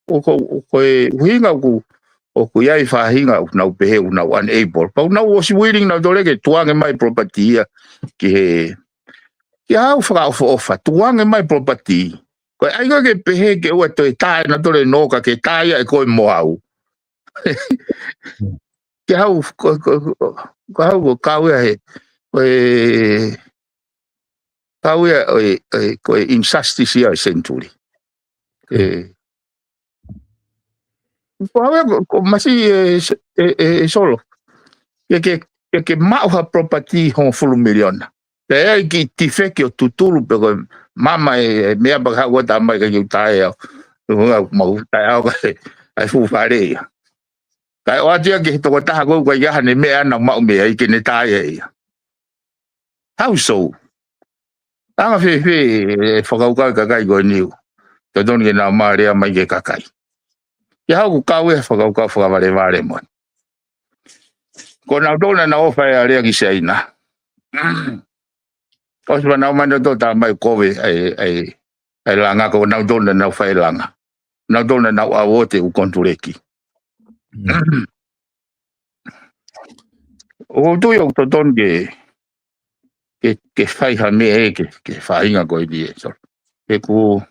ʻo ko, ʻo ko e ʻuhinga ʻoku, ʻoku ʻi ai faʻahinga ʻoku nau pehē ʻoku nau unable. Pea ʻoku nau ʻosi willing nau tole ke tukuange mai property ia ki he, kia au fakaʻofoʻofa, tukuange mai property. Ko e ʻai ko ē ke pehē ke ʻoua toe tā ʻenau tole nō ka ke tā ia ʻe koe mo au. Kia au, ko, ko, ko, ko au ko kau ia he, ko e, kau ia ʻo e, ʻo e, ko e injustice ia ʻo e century. ʻE. Ko au ia ko, ko masi e, e, e, e Solo. Ke, ke, ke, ke maʻu ha property hongofulu miliona. Pea ʻai ki tifeki ʻo tutulu pē ko e mama e, e meʻa pea ka ua tā mai ka kiu tae au. Ua mau tae au ka e, ai fuʻu fale ia. Kae ʻoatu ia ki he tokotaha ko ē ʻoku ʻikai ke ʻi ai haʻane meʻa naʻa mau meʻa ai ke ne tā ia ia. How so? Anga fēfē e fakakaukau e kakai ko eni ʻoku totonu ke nau mālea mai ki he kakai. Ia hau ʻoku kau e fakakaukau fakavalevale mo. Ko nautolu naʻa nau ʻofa e alea ki Siaina. ʻOsi pea nau ō mai nautolu ʻo tala mai ʻoku kovi ʻa e, ʻa e, ʻa e langa, ko nautolu naʻa nau fai e langa. Nautolu naʻa nau ʻauote ʻū konituleki. ʻOku ou tui ʻoku totonu ke, ke, ke fai ha meʻa ʻe, ke, ke faʻahinga ko eni ē, Solo. He ʻoku,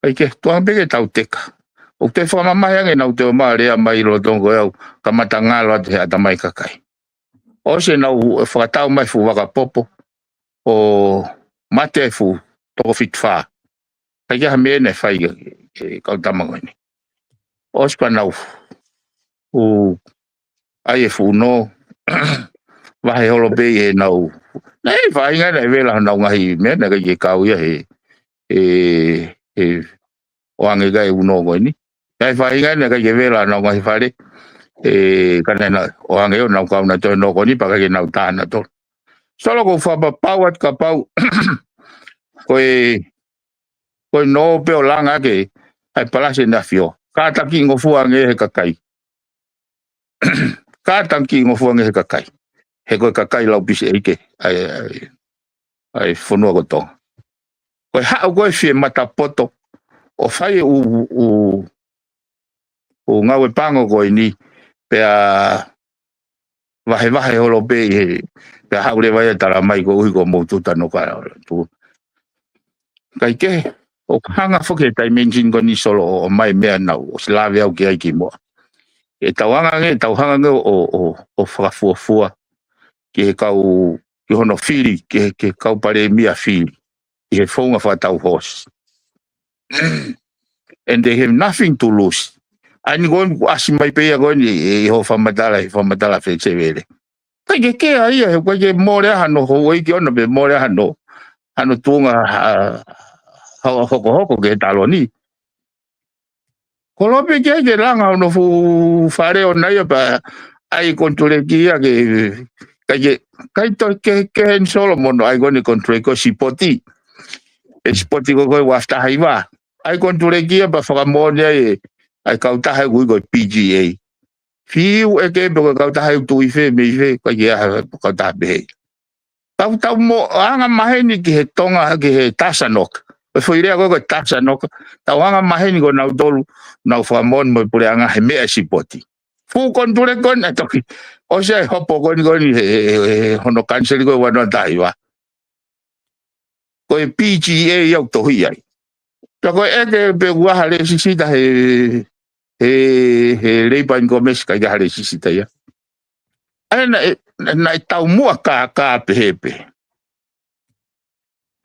ʻai ke tuʻa pē ke tau teka. ʻOku te fakamamahi ange naʻa te ō mai ʻo lea mai ʻi loto ko e ʻau kamata ngalo atu he ʻatamai kakai. ʻOsi ʻenau fakatau mai fuʻu vaka popo ʻo mate ai fuʻu toko fitu fā. ʻIkai ke ʻi ai ha meʻa naʻe fai ʻe he kau tama ko eni. ʻOsi pea nau ʻū ʻai e fuʻu nō, vahe holo pē ʻi heʻenau. Naʻe faʻahinga naʻe vela honau ngaahi meʻa naʻe ʻikai ke kau ia he, he, he ʻoange ʻikai e ʻū nō ko eni. Naʻe faʻahinga naʻe ʻikai ke vela honau ngaahi fale. ʻE, ka naʻe ʻoange ʻo nau kau nautolu he nō ko eni pea ʻikai ke nau tā nautolu. Solo, ʻoku ou fakapapau atu kapau ko e, ko e nō pē ʻo langa ke ʻai palasi ʻEne ʻAfio. Kātakiʻingofua ange he kakai. Kātakiʻingofua ange he kakai. He ko e kakai laupisi ʻeiki ʻa e, ʻa e, ʻa e fonua ko Tonga. Ko e haʻu ko e fie matapoto ʻo fai e ʻū, ʻū, ʻū ngāue pango ko eni, pea vahevahe holo pē ʻi he, pea haʻu leva ia ʻo tala mai koeʻuhi ko mou tuta no ka tu. ʻIkai ke, ʻoku hanga foki he dimension ko eni, Solo, ʻo, ʻomai meʻa naʻa ku ʻosi lave au ki ai kimuʻa. ʻE tau hanga ange, tau hanga ange ʻo, ʻo, ʻo fakafuofua ki he kau, ki hono fili, ki he, ki he kau palēmia fili ʻi he founga fakatau hoosi. And they have nothing to lose. ʻA eni ko eni kuo ʻasi mai pē ia ko eni ʻi, ʻi hoʻo fakamatala, ʻi he fakamatala Fekisevele. ʻIkai ke kea ia, he ʻikai ke mole ai hano houʻeiki ʻoʻona pe mole ai hano, hano tuʻunga ha, ha, hokohoko ki he taloni. Ko lope ke ai ke langa hono fuʻu fale ʻoʻona ia pea ʻai konituleki ia ke, ʻikai ke, ʻikai toe ke, ke heni Solomon ʻai ko eni konituleki ko e sipoti. E sipoti ko ē ko e Wafta Haiva. ʻAi konituleki ia pea fakamoʻoni ai e, ʻa e kautaha ʻoku ui ko e P G A. Fiu ʻeke pe ko e kautaha ʻoku tuʻu ʻi fē, mei fē, ʻikai ke ʻi ai ha kautaha pehē. Tau, tau mo anga maheni ki he Tonga, ki he Tasanoka. Ko e foʻi lea ko ē ko e Tasanoka. Tau anga maheni ko nautolu, nau fakamoʻoni mo e puleʻanga he meʻa e sipoti. Fuʻu konituleki ko eni ʻa e toki. ʻOsi ʻa e hopo ko eni ko eni he, he, he, he hono kaniseli ko e ua noa taha hiva. Ko e P G A ia ʻoku tohi ai. Pea ko e ʻeke pe ʻoku ʻi ai ha lēsisita he, he, he Leipa and Commerce, ʻikai ke ʻi ai ha lēsisita ia. ʻA ia naʻe, naʻe, naʻe taumuʻa kākā pehē pē.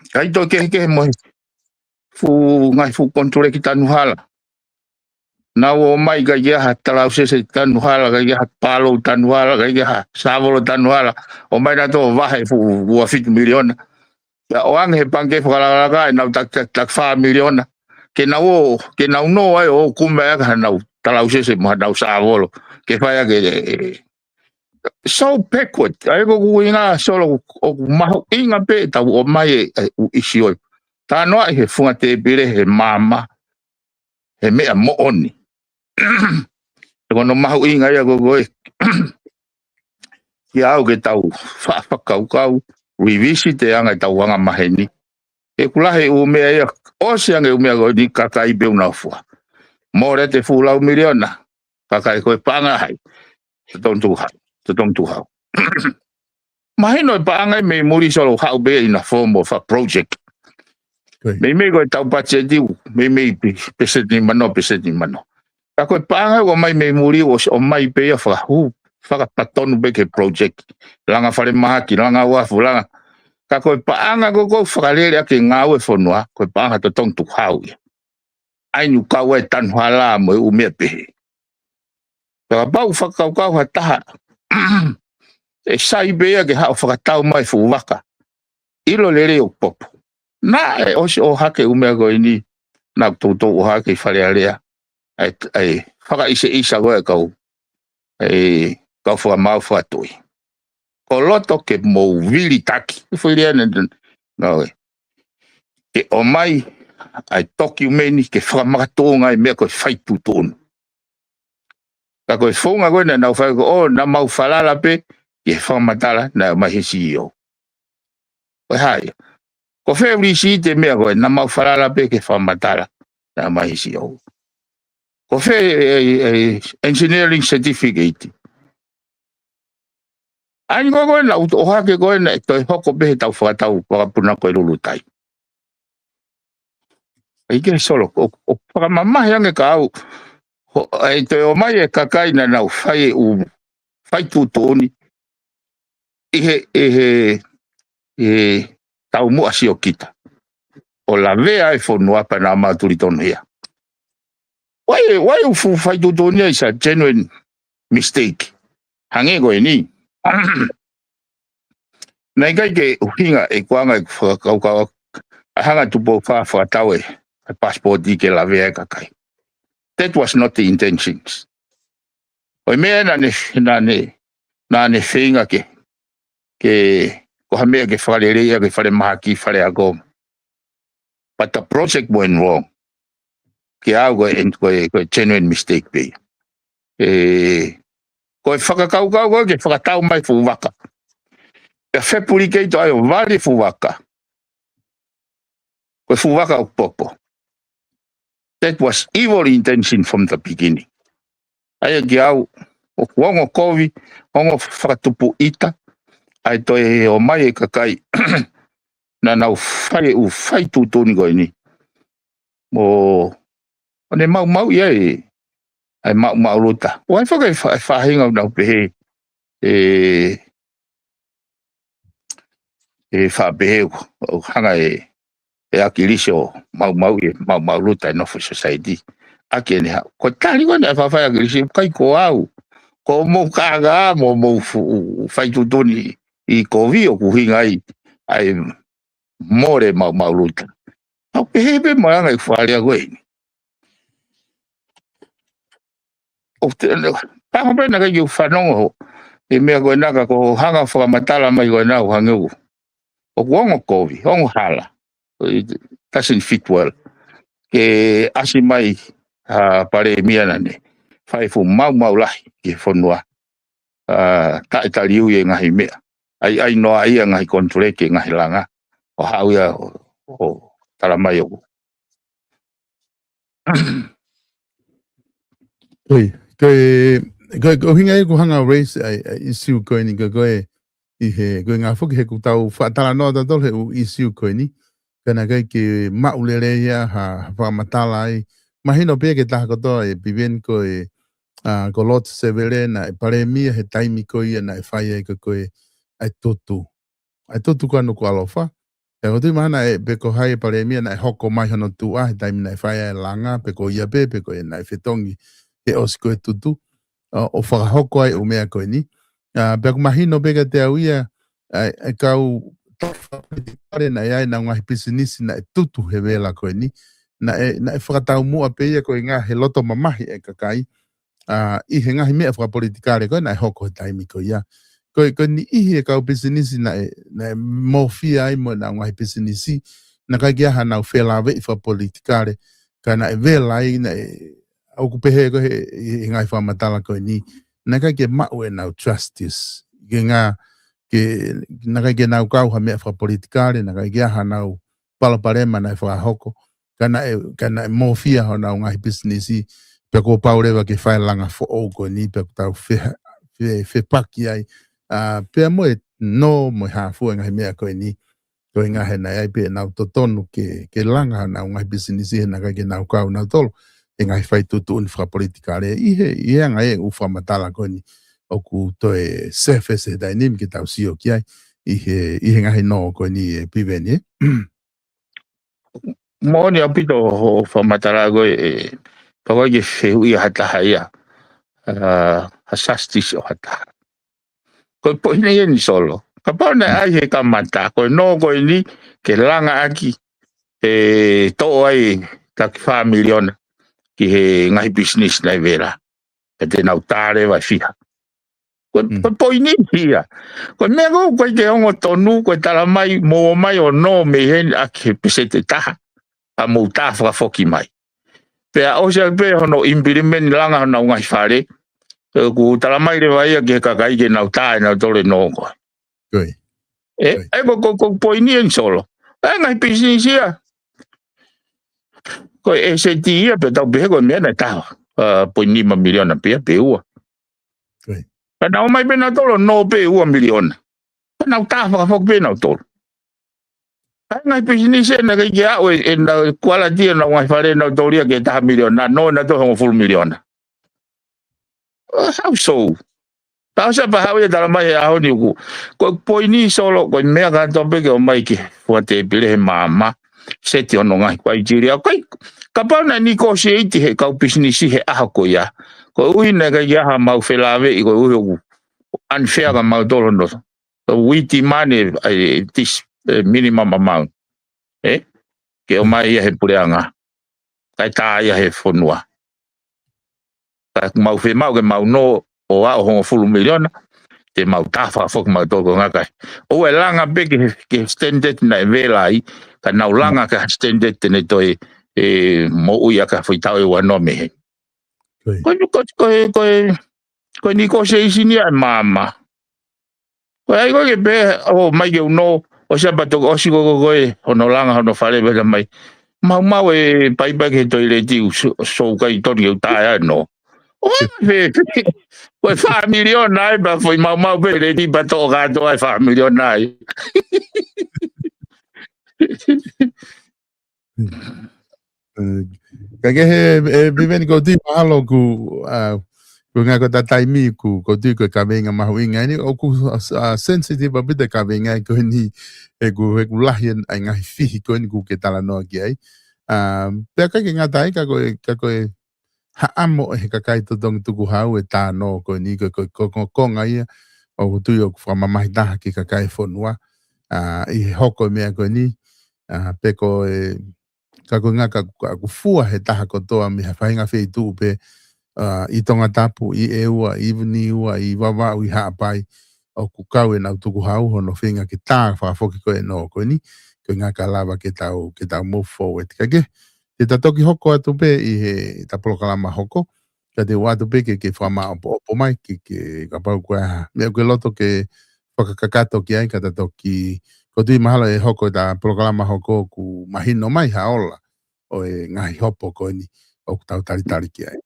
ʻIkai toe kehekehe mo e fuʻu, ngaahi fuʻu konituleki tanu hala. Naʻa nau ō mai ʻikai ke ʻi ai ha talausese tanu hala, ʻikai ke ʻi ai ha pālou tanu hala, ʻikai ke ʻi ai ha sāvolo tanu hala. ʻOmai nautolu ʻo vahe fuʻu ua fitu miliona. Pea ʻoange he pangikē fakalakalaka ʻenau taki, taki, taki fā miliona. Ke nau ō, ke nau nō ai ʻo kumi ʻaki hanau talausese mo hanau sāvolo. Ke fai ʻaki e, e, so backward. ʻA ia ko ʻeku ʻuhinga Solo ʻoku mahuʻinga pē ʻetau ō mai e, e, ʻū ʻisiō. Talanoaʻi he funga tēpile he maama. He meʻa moʻoni. He ko hono mahuʻinga ia ko ē ko ē kiate au ke tau fa-, fakakaukau, revisit e anga ʻetau anga maheni. He ʻoku lahi e ʻū meʻa ia, ʻosi ange ʻū meʻa ko eni kakai pē ʻoku nau fua. Mole atu e fuʻu lau miliona, kakai ko e paʻanga hai. Totonu tuku hau, totonu tuku hau. Mahino e paʻanga ia mei muli Solo, haʻu pē ia ʻi he form of a project. Meimei ko ʻetau patiseti, meimei pe-, peseti nima noa, peseti nima noa. Ka ko e paʻanga ʻoku ʻomai mei muli ʻosi ʻomai pē ia fakahū, fakapatonu pē ki he project. Langa falemahaki, langa uafu, langa. Ka ko e paʻanga ko ē ʻoku fakalele ʻaki e ngāue e fonua, ko e paʻanga totonu tuku hau ia. ʻA ia ʻoku kau ai e tanu hala mo e ʻū meʻa pehē. Pea kapau ʻoku fakakaukau ha taha, ʻe sai pē ia ke haʻu ʻo fakatau mai e fuʻu vaka. ʻIlo lelei ʻoku popo. Naʻe ʻosi ʻohake e ʻū meʻa ko eni, naʻa ku toutou ʻohake ʻi Fale Alea. ʻA e, ʻa e fakaʻiseʻisa ko ē e kau, ʻa e kau fakamaau fakatuʻi. Ko loto ke mou vilitaki. Foʻi lea ʻeni, ʻeni, ngāue. Ke ʻomai ʻa e tokiumeni ke fakamakatuʻunga e meʻa ko e fai tuʻutuʻuni. Ka ko e founga ko ē naʻa nau fai ko ē, ʻo, naʻa mau falala pē ki he fakamatala naʻe ʻomai he C E O. Ko e hā ia? Ko fē ʻū lisi ʻi he meʻa ko ē, naʻa mau falala pē ke fakamatala, naʻa mai hisi au. Ko fē e, e, e engineering certificate. ʻA ia ko ē naʻa ku ʻohake ko ē naʻe toe hoko pē he tau fakatau fakapuna ko e lulutai. ʻIkai ke Solo, ʻo, ʻo fakamamahi ange ka au, ʻe toe ō mai e kakai naʻa nau fai e ʻū fai tuʻutuʻuni ʻi he, ʻi he, ʻi he taumuʻa siokita. ʻO lavea e fonua pea naʻa mau tuli tonu ia. Why, why ʻū fuʻu fai tuʻutuʻuni ia is a genuine mistake. Hangē ko eni. Naʻe ʻikai ke ʻuhinga e kuanga e fakakaukau ʻa e hanga tupu fa fakatau e, e passport ʻi ke lavea e kakai. That was not the intentions. ʻO e meʻa naʻa ne, naʻa ne, naʻa ne feinga ke, ke, ko ha meʻa ke fakalelei ia ke fale mahaki fale ako. But the project went wrong. Ke au ko e, ko e, ko e genuine mistake pē. E, ko e fakakaukau ko e ke fakatau mai fuʻu vaka. Pea fepulikeito ai ʻo vale fuʻu vaka. Ko e fuʻu vaka ʻoku popo. That was evil intention from the beginning. ʻA ia ke au, ʻoku ongo kovi, ongo fakatupu ʻita, ʻa e toe ō mai e kakai, naʻa nau fai e ʻū fai tuʻutuʻuni ko eni. Mo, ʻo ne maumau ia e, ʻa e maumau luta. ʻOku ʻi ai foki e fa-, e faʻahinga ʻoku nau pehē, e, e faʻa pehē ʻoku, ʻoku hanga e, e ʻAkilisi ʻo maumau e, maumau luta e nofo society. ʻAki ʻene haʻu. Ko e tali ko eni ʻa e faʻa fai ʻAkilisi, ʻikai ko au. Ko mou kākā, mo mou fu-, fai tuʻutuʻuni ʻi kovi ʻoku ʻuhinga ai, ʻa e mole maumau luta. ʻOku pehē pē mo e anga e fale ko eni. ʻOku te, pango pē naʻe ʻikai ke u fanongo. E meʻa ko ena ka ko hanga fakamatala mai ko ena ʻoku hangē ʻoku. ʻOku ongo kovi, ongo hala. It doesn't fit well. Ke ʻasi mai, ʻa, Palēmia naʻa ne. Fai fuʻu maumau lahi ki he fonua. ʻA, taʻetaliui e ngaahi meʻa. ʻAi, ʻai noa ia ngaahi konituleki e ngaahi langa. ʻO haʻu ia ʻo, ʻo tala mai ʻoku. Ko e, ko e, ko e, ko e ʻuhinga ia ʻoku hanga raise ʻa e, ʻa e issue ko eni ko e, ko e, ʻi he, ko e ngā foki he ʻoku tau faʻa talanoa tautolu he ʻū issue ko eni. Ka naʻe ʻikai ke maʻu lelei ia ha, ha fakamatala ai. Mahino pē ke taha kotoa e Piveni ko e, ʻa, ko Lord Sevele naʻe Palēmia he taimi ko ia naʻe fai ai ko e, ko e, ʻa e tutu. ʻA e tutu ko ē ʻa Nukuʻalofa. ʻE ʻoku ou tui mahalo ʻe, pe ko hai e Palēmia naʻe hoko mai hono tuʻa he taimi naʻe fai ai e langa, pe ko ia pē, pe ko ia naʻe fetongi he ʻosi ko e tutu. ʻO, ʻo fakahoko ai ʻū meʻa ko eni. ʻA, pea ʻoku mahino pē kiate au ia, ʻa e, ʻa e kau tau fakapolitikale naʻe ʻi ai ʻenau ngaahi pisinisi naʻe tutu he vela ko eni. Naʻe, naʻe fakataumuʻa pē ia ko e ngaahi loto mamahi e kakai. ʻA, ʻi he ngaahi meʻa fakapolitikale ko ē naʻe hoko he taimi ko ia. Ko e, ko e niʻihi e kau pisinisi naʻe, naʻe mōfia ai mo ʻenau ngaahi pisinisi, naʻe ʻikai ke ʻi ai haʻanau felāveʻi fakapolitikale, ka naʻe vela ai, naʻe, ʻoku pehē ko ē he, he ngaahi fakamatala ko eni, naʻe ʻikai ke maʻu ʻenau trustees. Ke ngā, ke, naʻe ʻikai ke nau kau ha meʻa fakapolitikale, naʻe ʻikai ke ʻi ai haʻanau palopalema naʻe fakahoko, ka naʻe, ka naʻe mōfia honau ngaahi pisinisi, pea kuo pau leva ke fai langa foʻou ko eni, pea ʻoku tau fe-, fe-, fepaki ai, ʻa, pea mo e nō, mo e hā fua e ngaahi meʻa ko eni, ko e ngaahi naʻe ʻi ai pē ʻenau totonu ke, ke langa honau ngaahi pisinisi, he naʻe ʻikai ke nau kau nautolu he ngaahi fai tuʻutuʻuni fakapolitikale, ʻi he, ʻi he anga e ʻū fakamatala ko eni, ʻoku toe surface he taimi ni ke tau sio ki ai, ʻi he, ʻi he ngaahi nō ko eni e Piveni, ē. Moʻoni ʻaupito hoʻo fakamatala ko ē, ʻe, ka ʻoku ʻikai ke fehuʻia ha taha ia, ʻa, ha justice ʻo ha taha. Ko e poini eni Solo. Kapau naʻe ʻi ai he kamata, ko e nō ko eni, ke langa ʻaki, ʻe toʻo ai taki fā miliona ki he ngaahi pisinisi naʻe vela. Pea te nau tā leva e fiha. Ko e, mm, ko e poini ia. Ko e meʻa ko ē ʻoku ʻikai ke ongo tonu, ko e tala mai, mou ō mai ʻo nō mei heni ʻaki he peseti ʻe taha. ʻA mou tā fakafoki mai. Pea ʻosi ai pē hono implement langa honau ngaahi fale. ʻOku tala mai leva ia ki he kakai ke nau tā ʻe nautolu e nō ko ē. Ko ia. ʻE, ʻe ko, ko, ko poini eni Solo. ʻE ngaahi pisinisi ia. Ko e ʻeseti ia pē tau pehē ko e meʻa naʻe taha, ʻa, poini nima miliona pē ia pe ua. Ka nau ō mai pē nautolu ʻo nō pē ua miliona. Ka nau tā fakafoki pē nautolu. ʻA e ngaahi pisinisi ena ʻikai ke aʻu e, ena kualiti ʻenau ngaahi fale nautolu ia ke taha miliona, nō nautolu hongofulu miliona. ʻA, how so? Tau sa pa haʻu ia tala mai he ʻaho ni ʻoku. Ko e poini Solo, ko e meʻa kātoa pē ke ō mai ke fua tēpile he maama. Seti hono ngaahi kuaitilia. Ko e, kapau naʻe negotiate he kau pisinisi he ʻaho ko ia. Koeʻuhi naʻe ʻikai ke ʻi ai haʻamau felāveʻi koeʻuhi ʻoku unfair kia mautolu hono. Ko e uiti mane, ʻa e, this, eh, minimum amount. ʻE? Ke ō mai ia he puleʻanga. Kae tā ia he fonua. Ka mau fiemaʻu ke mau nō ʻo aʻu hongofulu miliona, te mau tā fakafoki mautolu ko e ngaahi. ʻOua ʻe langa pē ki he, ki he standard naʻe vela ai, ka nau langa ki he standard te ne toe, ʻe, moʻui ʻaki ha foʻi taʻu ʻe ua noa mei heni. Ko e, ko e, ko e, ko e, ko e negotiation ia ʻe maama. Ko e ʻai ko ē ke pehē, ʻo mai ke u nō, ʻosi ʻa pa toki ʻosi ko, ko, ko e, hono langa, hono fale, pehē mai. Mau, mau e paipai ke toileti u so, so kai toni ke u tae ai nō. ʻO, pē, pē, ko e fā miliona ai, pa foʻi mau, mau pē leti pa toʻo kātoa e fā miliona ai. ʻE, ka ke he, ʻe, Piveni ko tui mahalo ku, ʻa, ko e ngaahi ko e taimi ku, ko tui ko e kaveinga mahuʻinga eni, ʻoku, ʻa, sensitive ʻaupito e kaveinga ko eni, ʻe ku, ʻe ku lahi ʻa e ngaahi fihi ko eni ku ke talanoa ki ai. ʻA, pea ʻikai ke ngata ai ka ko e, ka ko e, haʻamo ʻe he kakai totongi tukuhau e tā nō ko eni ko e, ko e, ko e, ko e konga ia, ʻoku tui ʻoku fakamamahi taha ki he kakai fonua, ʻa, ʻi he hoko e meʻa ko eni, ʻa, pe ko e, ka ko e ngaahi ka, ka ʻoku fua he taha kotoa mei ha faʻahinga feituʻu pē, ʻa, ʻi Tongatapu, ʻi ʻEua, ʻi Niua, ʻi Vavaʻu, ʻi Haʻapai, ʻoku kau ʻenau tukuhau hono feinga ke tā fakafoki ko ē nō ko eni, ko e ngaahi ka lava ke tau, ke tau move forward. Ka ke, te ta toki hoko atu pē ʻi he ta polokalama hoko, ka te u ʻoatu pē ke, ke fakamāʻopoʻopo mai, ke, ke kapau ko e hā. Meʻa ʻoku ke loto ke fakakakato ki ai, ka ta toki, ko tui mahalo ʻe hoko ta polokalama hoko ʻoku mahino mai ha ola ʻo e ngaahi hopo ko eni ʻoku tau talitali ki ai.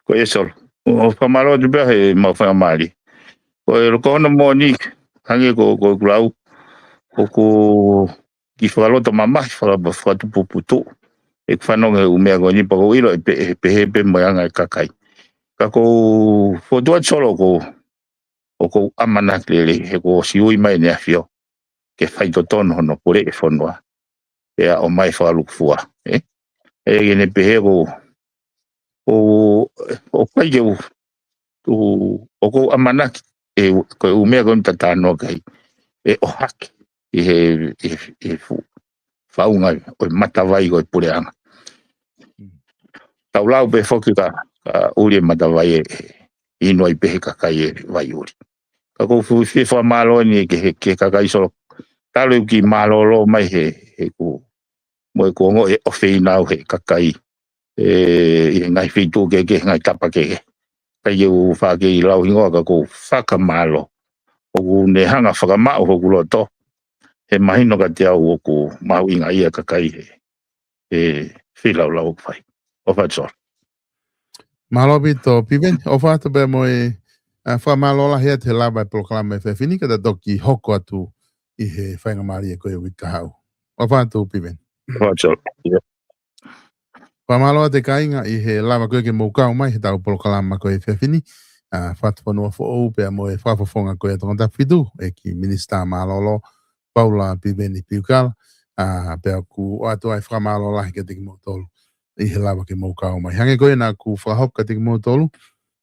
Ko ia Solo. ʻO fakamālō atu pē he mau faingamālie. Ko e loko hono moʻoni, hangē ko, ko ʻeku lau, ʻoku kiʻi fakaloto mamahi, faka-, fakatupu putu. ʻEku fanongo he ʻū meʻa ko eni pea ʻoku ou ʻilo ʻe pe-, ʻe pehē pē mo e anga e kakai. Ka ʻoku ou fokotuʻu atu Solo ʻoku, ʻoku ou ʻamanaki lelei, he kuo ʻosi ui mai ʻEne ʻAfio ke faitotonu hono puleʻi e fonua. Pea ʻomai fakalukufua, ē? ʻE ke ne pehē ʻoku, ʻoku, ʻoku ʻikai ke u, u, ʻoku ou ʻamanaki, ʻe, ko e ʻū meʻa ko eni ta talanoa ki ai, ʻe ʻohake ʻi he, ʻi he, ʻi he fu-, faʻunga ʻo e matavai ko e puleʻanga. Tau lau pē foki ka, ka ʻuli e matavai ʻe, ʻe inu ai pē he kakai e vai ʻuli. Ka ʻoku ou fie fakamālō eni ki he, ki he kakai Solo. Talu ʻeku kiʻi mālōlō mai he, he ʻeku, mo ʻeku ongoʻi ʻe ʻofeina au he kakai. ʻE, ʻi he ngaahi feituʻu kehekehe, ngaahi tapa kehekehe. ʻIkai ke u faʻa kei lau hingoa ka ʻoku ou fakamālō. ʻOku ne hanga fakamaʻu hoku loto. He mahino kiate au ʻoku mahuʻinga ia kakai he, he feilaulau ʻoku fai. ʻOfa atu Solo. Mālō ʻaupito, Piveni, ʻofa atu pē mo e, ʻa, fakamālō lahi atu he lava e polokalama he efiafi ni ka ta toki hoko atu ʻi he faingamālie ko e uike kahaʻu. ʻOfa atu, Piveni. ʻOfa atu Solo. Ia. Fakamālō atu kāinga ʻi he lava ko ē ke mou kau mai he tau polokalama ko e efiafi ni. ʻA, Fatufonua Foʻou pea mo e Fakafofonga ko e Tongatapu Fitu, ʻEiki Minisitā Mālōlō, Paula Piveni Piukala, ʻa, pea ʻoku ʻoatu ai fakamālō lahi kiate kimoutolu ʻi he lava ke mou kau mai. Hangē ko ē naʻa ku fakahoko kiate kimoutolu,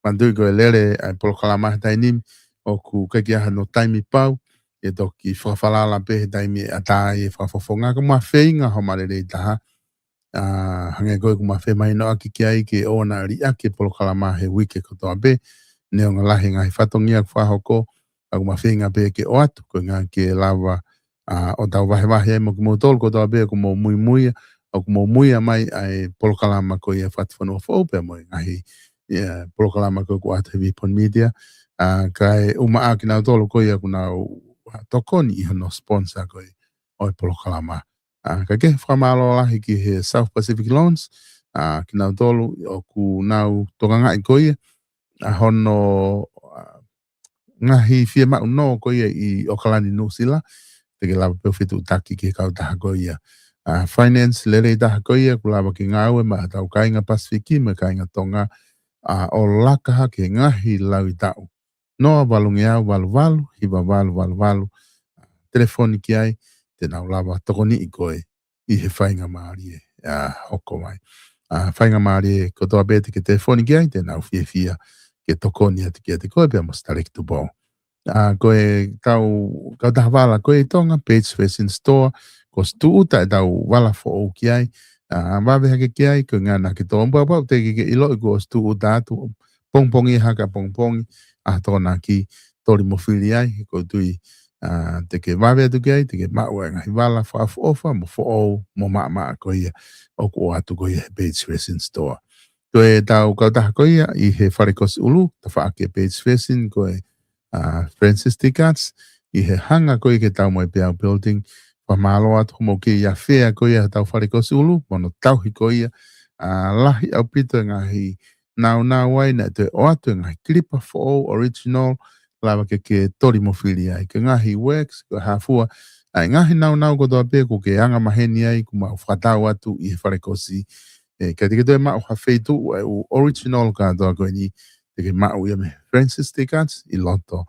manatuʻi ko e lele ʻa e polokalama he taimi ni, ʻoku ʻikai ke ʻi ai hano taimi pau, ʻe toki fakafalala pē he taimi ʻe ʻatā ai e Fakafofonga, ka ʻoku ma feinga homa lelei taha, ʻa, hangē ko ē ʻoku ma femahinoʻaki ki ai ke ʻoua naʻa liʻaki e polokalama he uike kotoa pē, neongo lahi e ngaahi fatongia ʻoku fakahoko, ka ʻoku ma feinga pē ke ʻoatu, ko e ʻuhinga ke lava, ʻa, ʻo tau vahevahe ai mo kimoutolu kotoa pē ʻoku mou muimuia, ʻoku mou muia mai ʻa e polokalama ko ia Fatufonua Foʻou pea mo e ngaahi, ia, polokalama ko ē ʻoku ʻoatu he Vipon Media, ʻA, kae ʻumaʻā kinautolu ko ia ʻoku nau tokoni ʻi hono sponsor ko ia ʻo e polokalama. ʻA, kae kehe fakamālō lahi ki he South Pacific Loans, ʻa, kinautolu ʻoku nau tokangaʻi ko ia ʻa hono, ʻa, ngaahi fiemaʻu nō ko ia ʻi ʻOkalani, Nuʻusila, te ke lava pē ʻo fetuʻutaki ki he kautaha ko ia. ʻA, finance lelei taha ko ia, ʻoku lava ke ngāue maʻa hotau kāinga Pasifiki mo e kāinga Tonga, ʻa, ʻo laka hake he ngaahi lau ʻi taʻu. Noa valu ngeau valu valu, hiva valu valu valu, telefoni ki ai, te nau lava tokoniʻi koe ʻi he faingamālie, ʻa, hoko mai. ʻA, faingamālie kotoa pē te ke telefoni ki ai, te nau fiefia ke tokoni atu kiate koe pea mo Starek Tupou. ʻA, ko e tau, kautaha vala ko ē ʻi Tonga, Page Fashion Store, ko e tūʻuta ʻetau vala foʻou ki ai, ʻa, vave hake ki ai, ko e ngana ke tō mpapau, te ke ke ʻiloʻi kuo ʻosi tūʻuta atu, pongipongi haka pongipongi, ʻa, Tokonaki, Toli mo Fili ai, ko e tui, ʻa, te ke vave atu ki ai, te ke maʻu ʻa e ngaahi vala fakaʻofoʻofa, mo foʻou, mo maʻamaʻa ko ia, ʻoku ʻoatu ko ia he Page Fashion Store. Ko e tau kautaha ko ia ʻi he Fale Kosi ʻUlu, tafaʻaki e Page Fashion, ko e, ʻa, Francis Tickets, ʻi he hanga ko ia ki he Taumoepeau Building, fakamālō atu homou kei ʻafea ko ia he tau Fale Kosi ʻUlu, mo hono tauhi ko ia, ʻa, lahi ʻaupito e ngaahi naunau ai naʻe toe ʻoatu e ngaahi kilipa foʻou original, lava ke ke toli mo fili ai. Ko e ngaahi wax, ko e hā fua, ʻa e ngaahi naunau kotoa pē ʻoku ke anga maheni ai, ʻoku mau fakatau atu ʻi he Fale Kosi. ʻE, ka te ke toe maʻu ha feituʻu ʻa e ʻū original kātoa ko eni, te ke maʻu ia mei he Francis Tickets ʻi loto,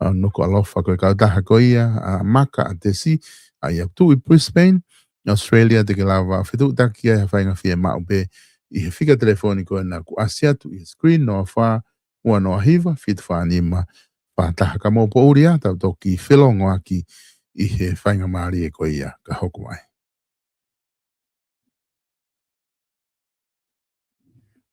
ʻa, Nukuʻalofa. Ko e kautaha ko ia, ʻa, Maka ʻa Tesi, ʻa ia ʻoku tuʻu ʻi Brisbane, Australia, te ke lava fetuʻutaki ai ha faʻahinga fiemaʻu pē ʻi he fika telefoni ko ena ʻoku ʻasi atu ʻi he screen, noa fā, ua noa hiva, fitu fā nima, fā taha. Ka mou poʻuli ā, tau toki felongoaki ʻi he faingamālie ko ia ka hoko mai.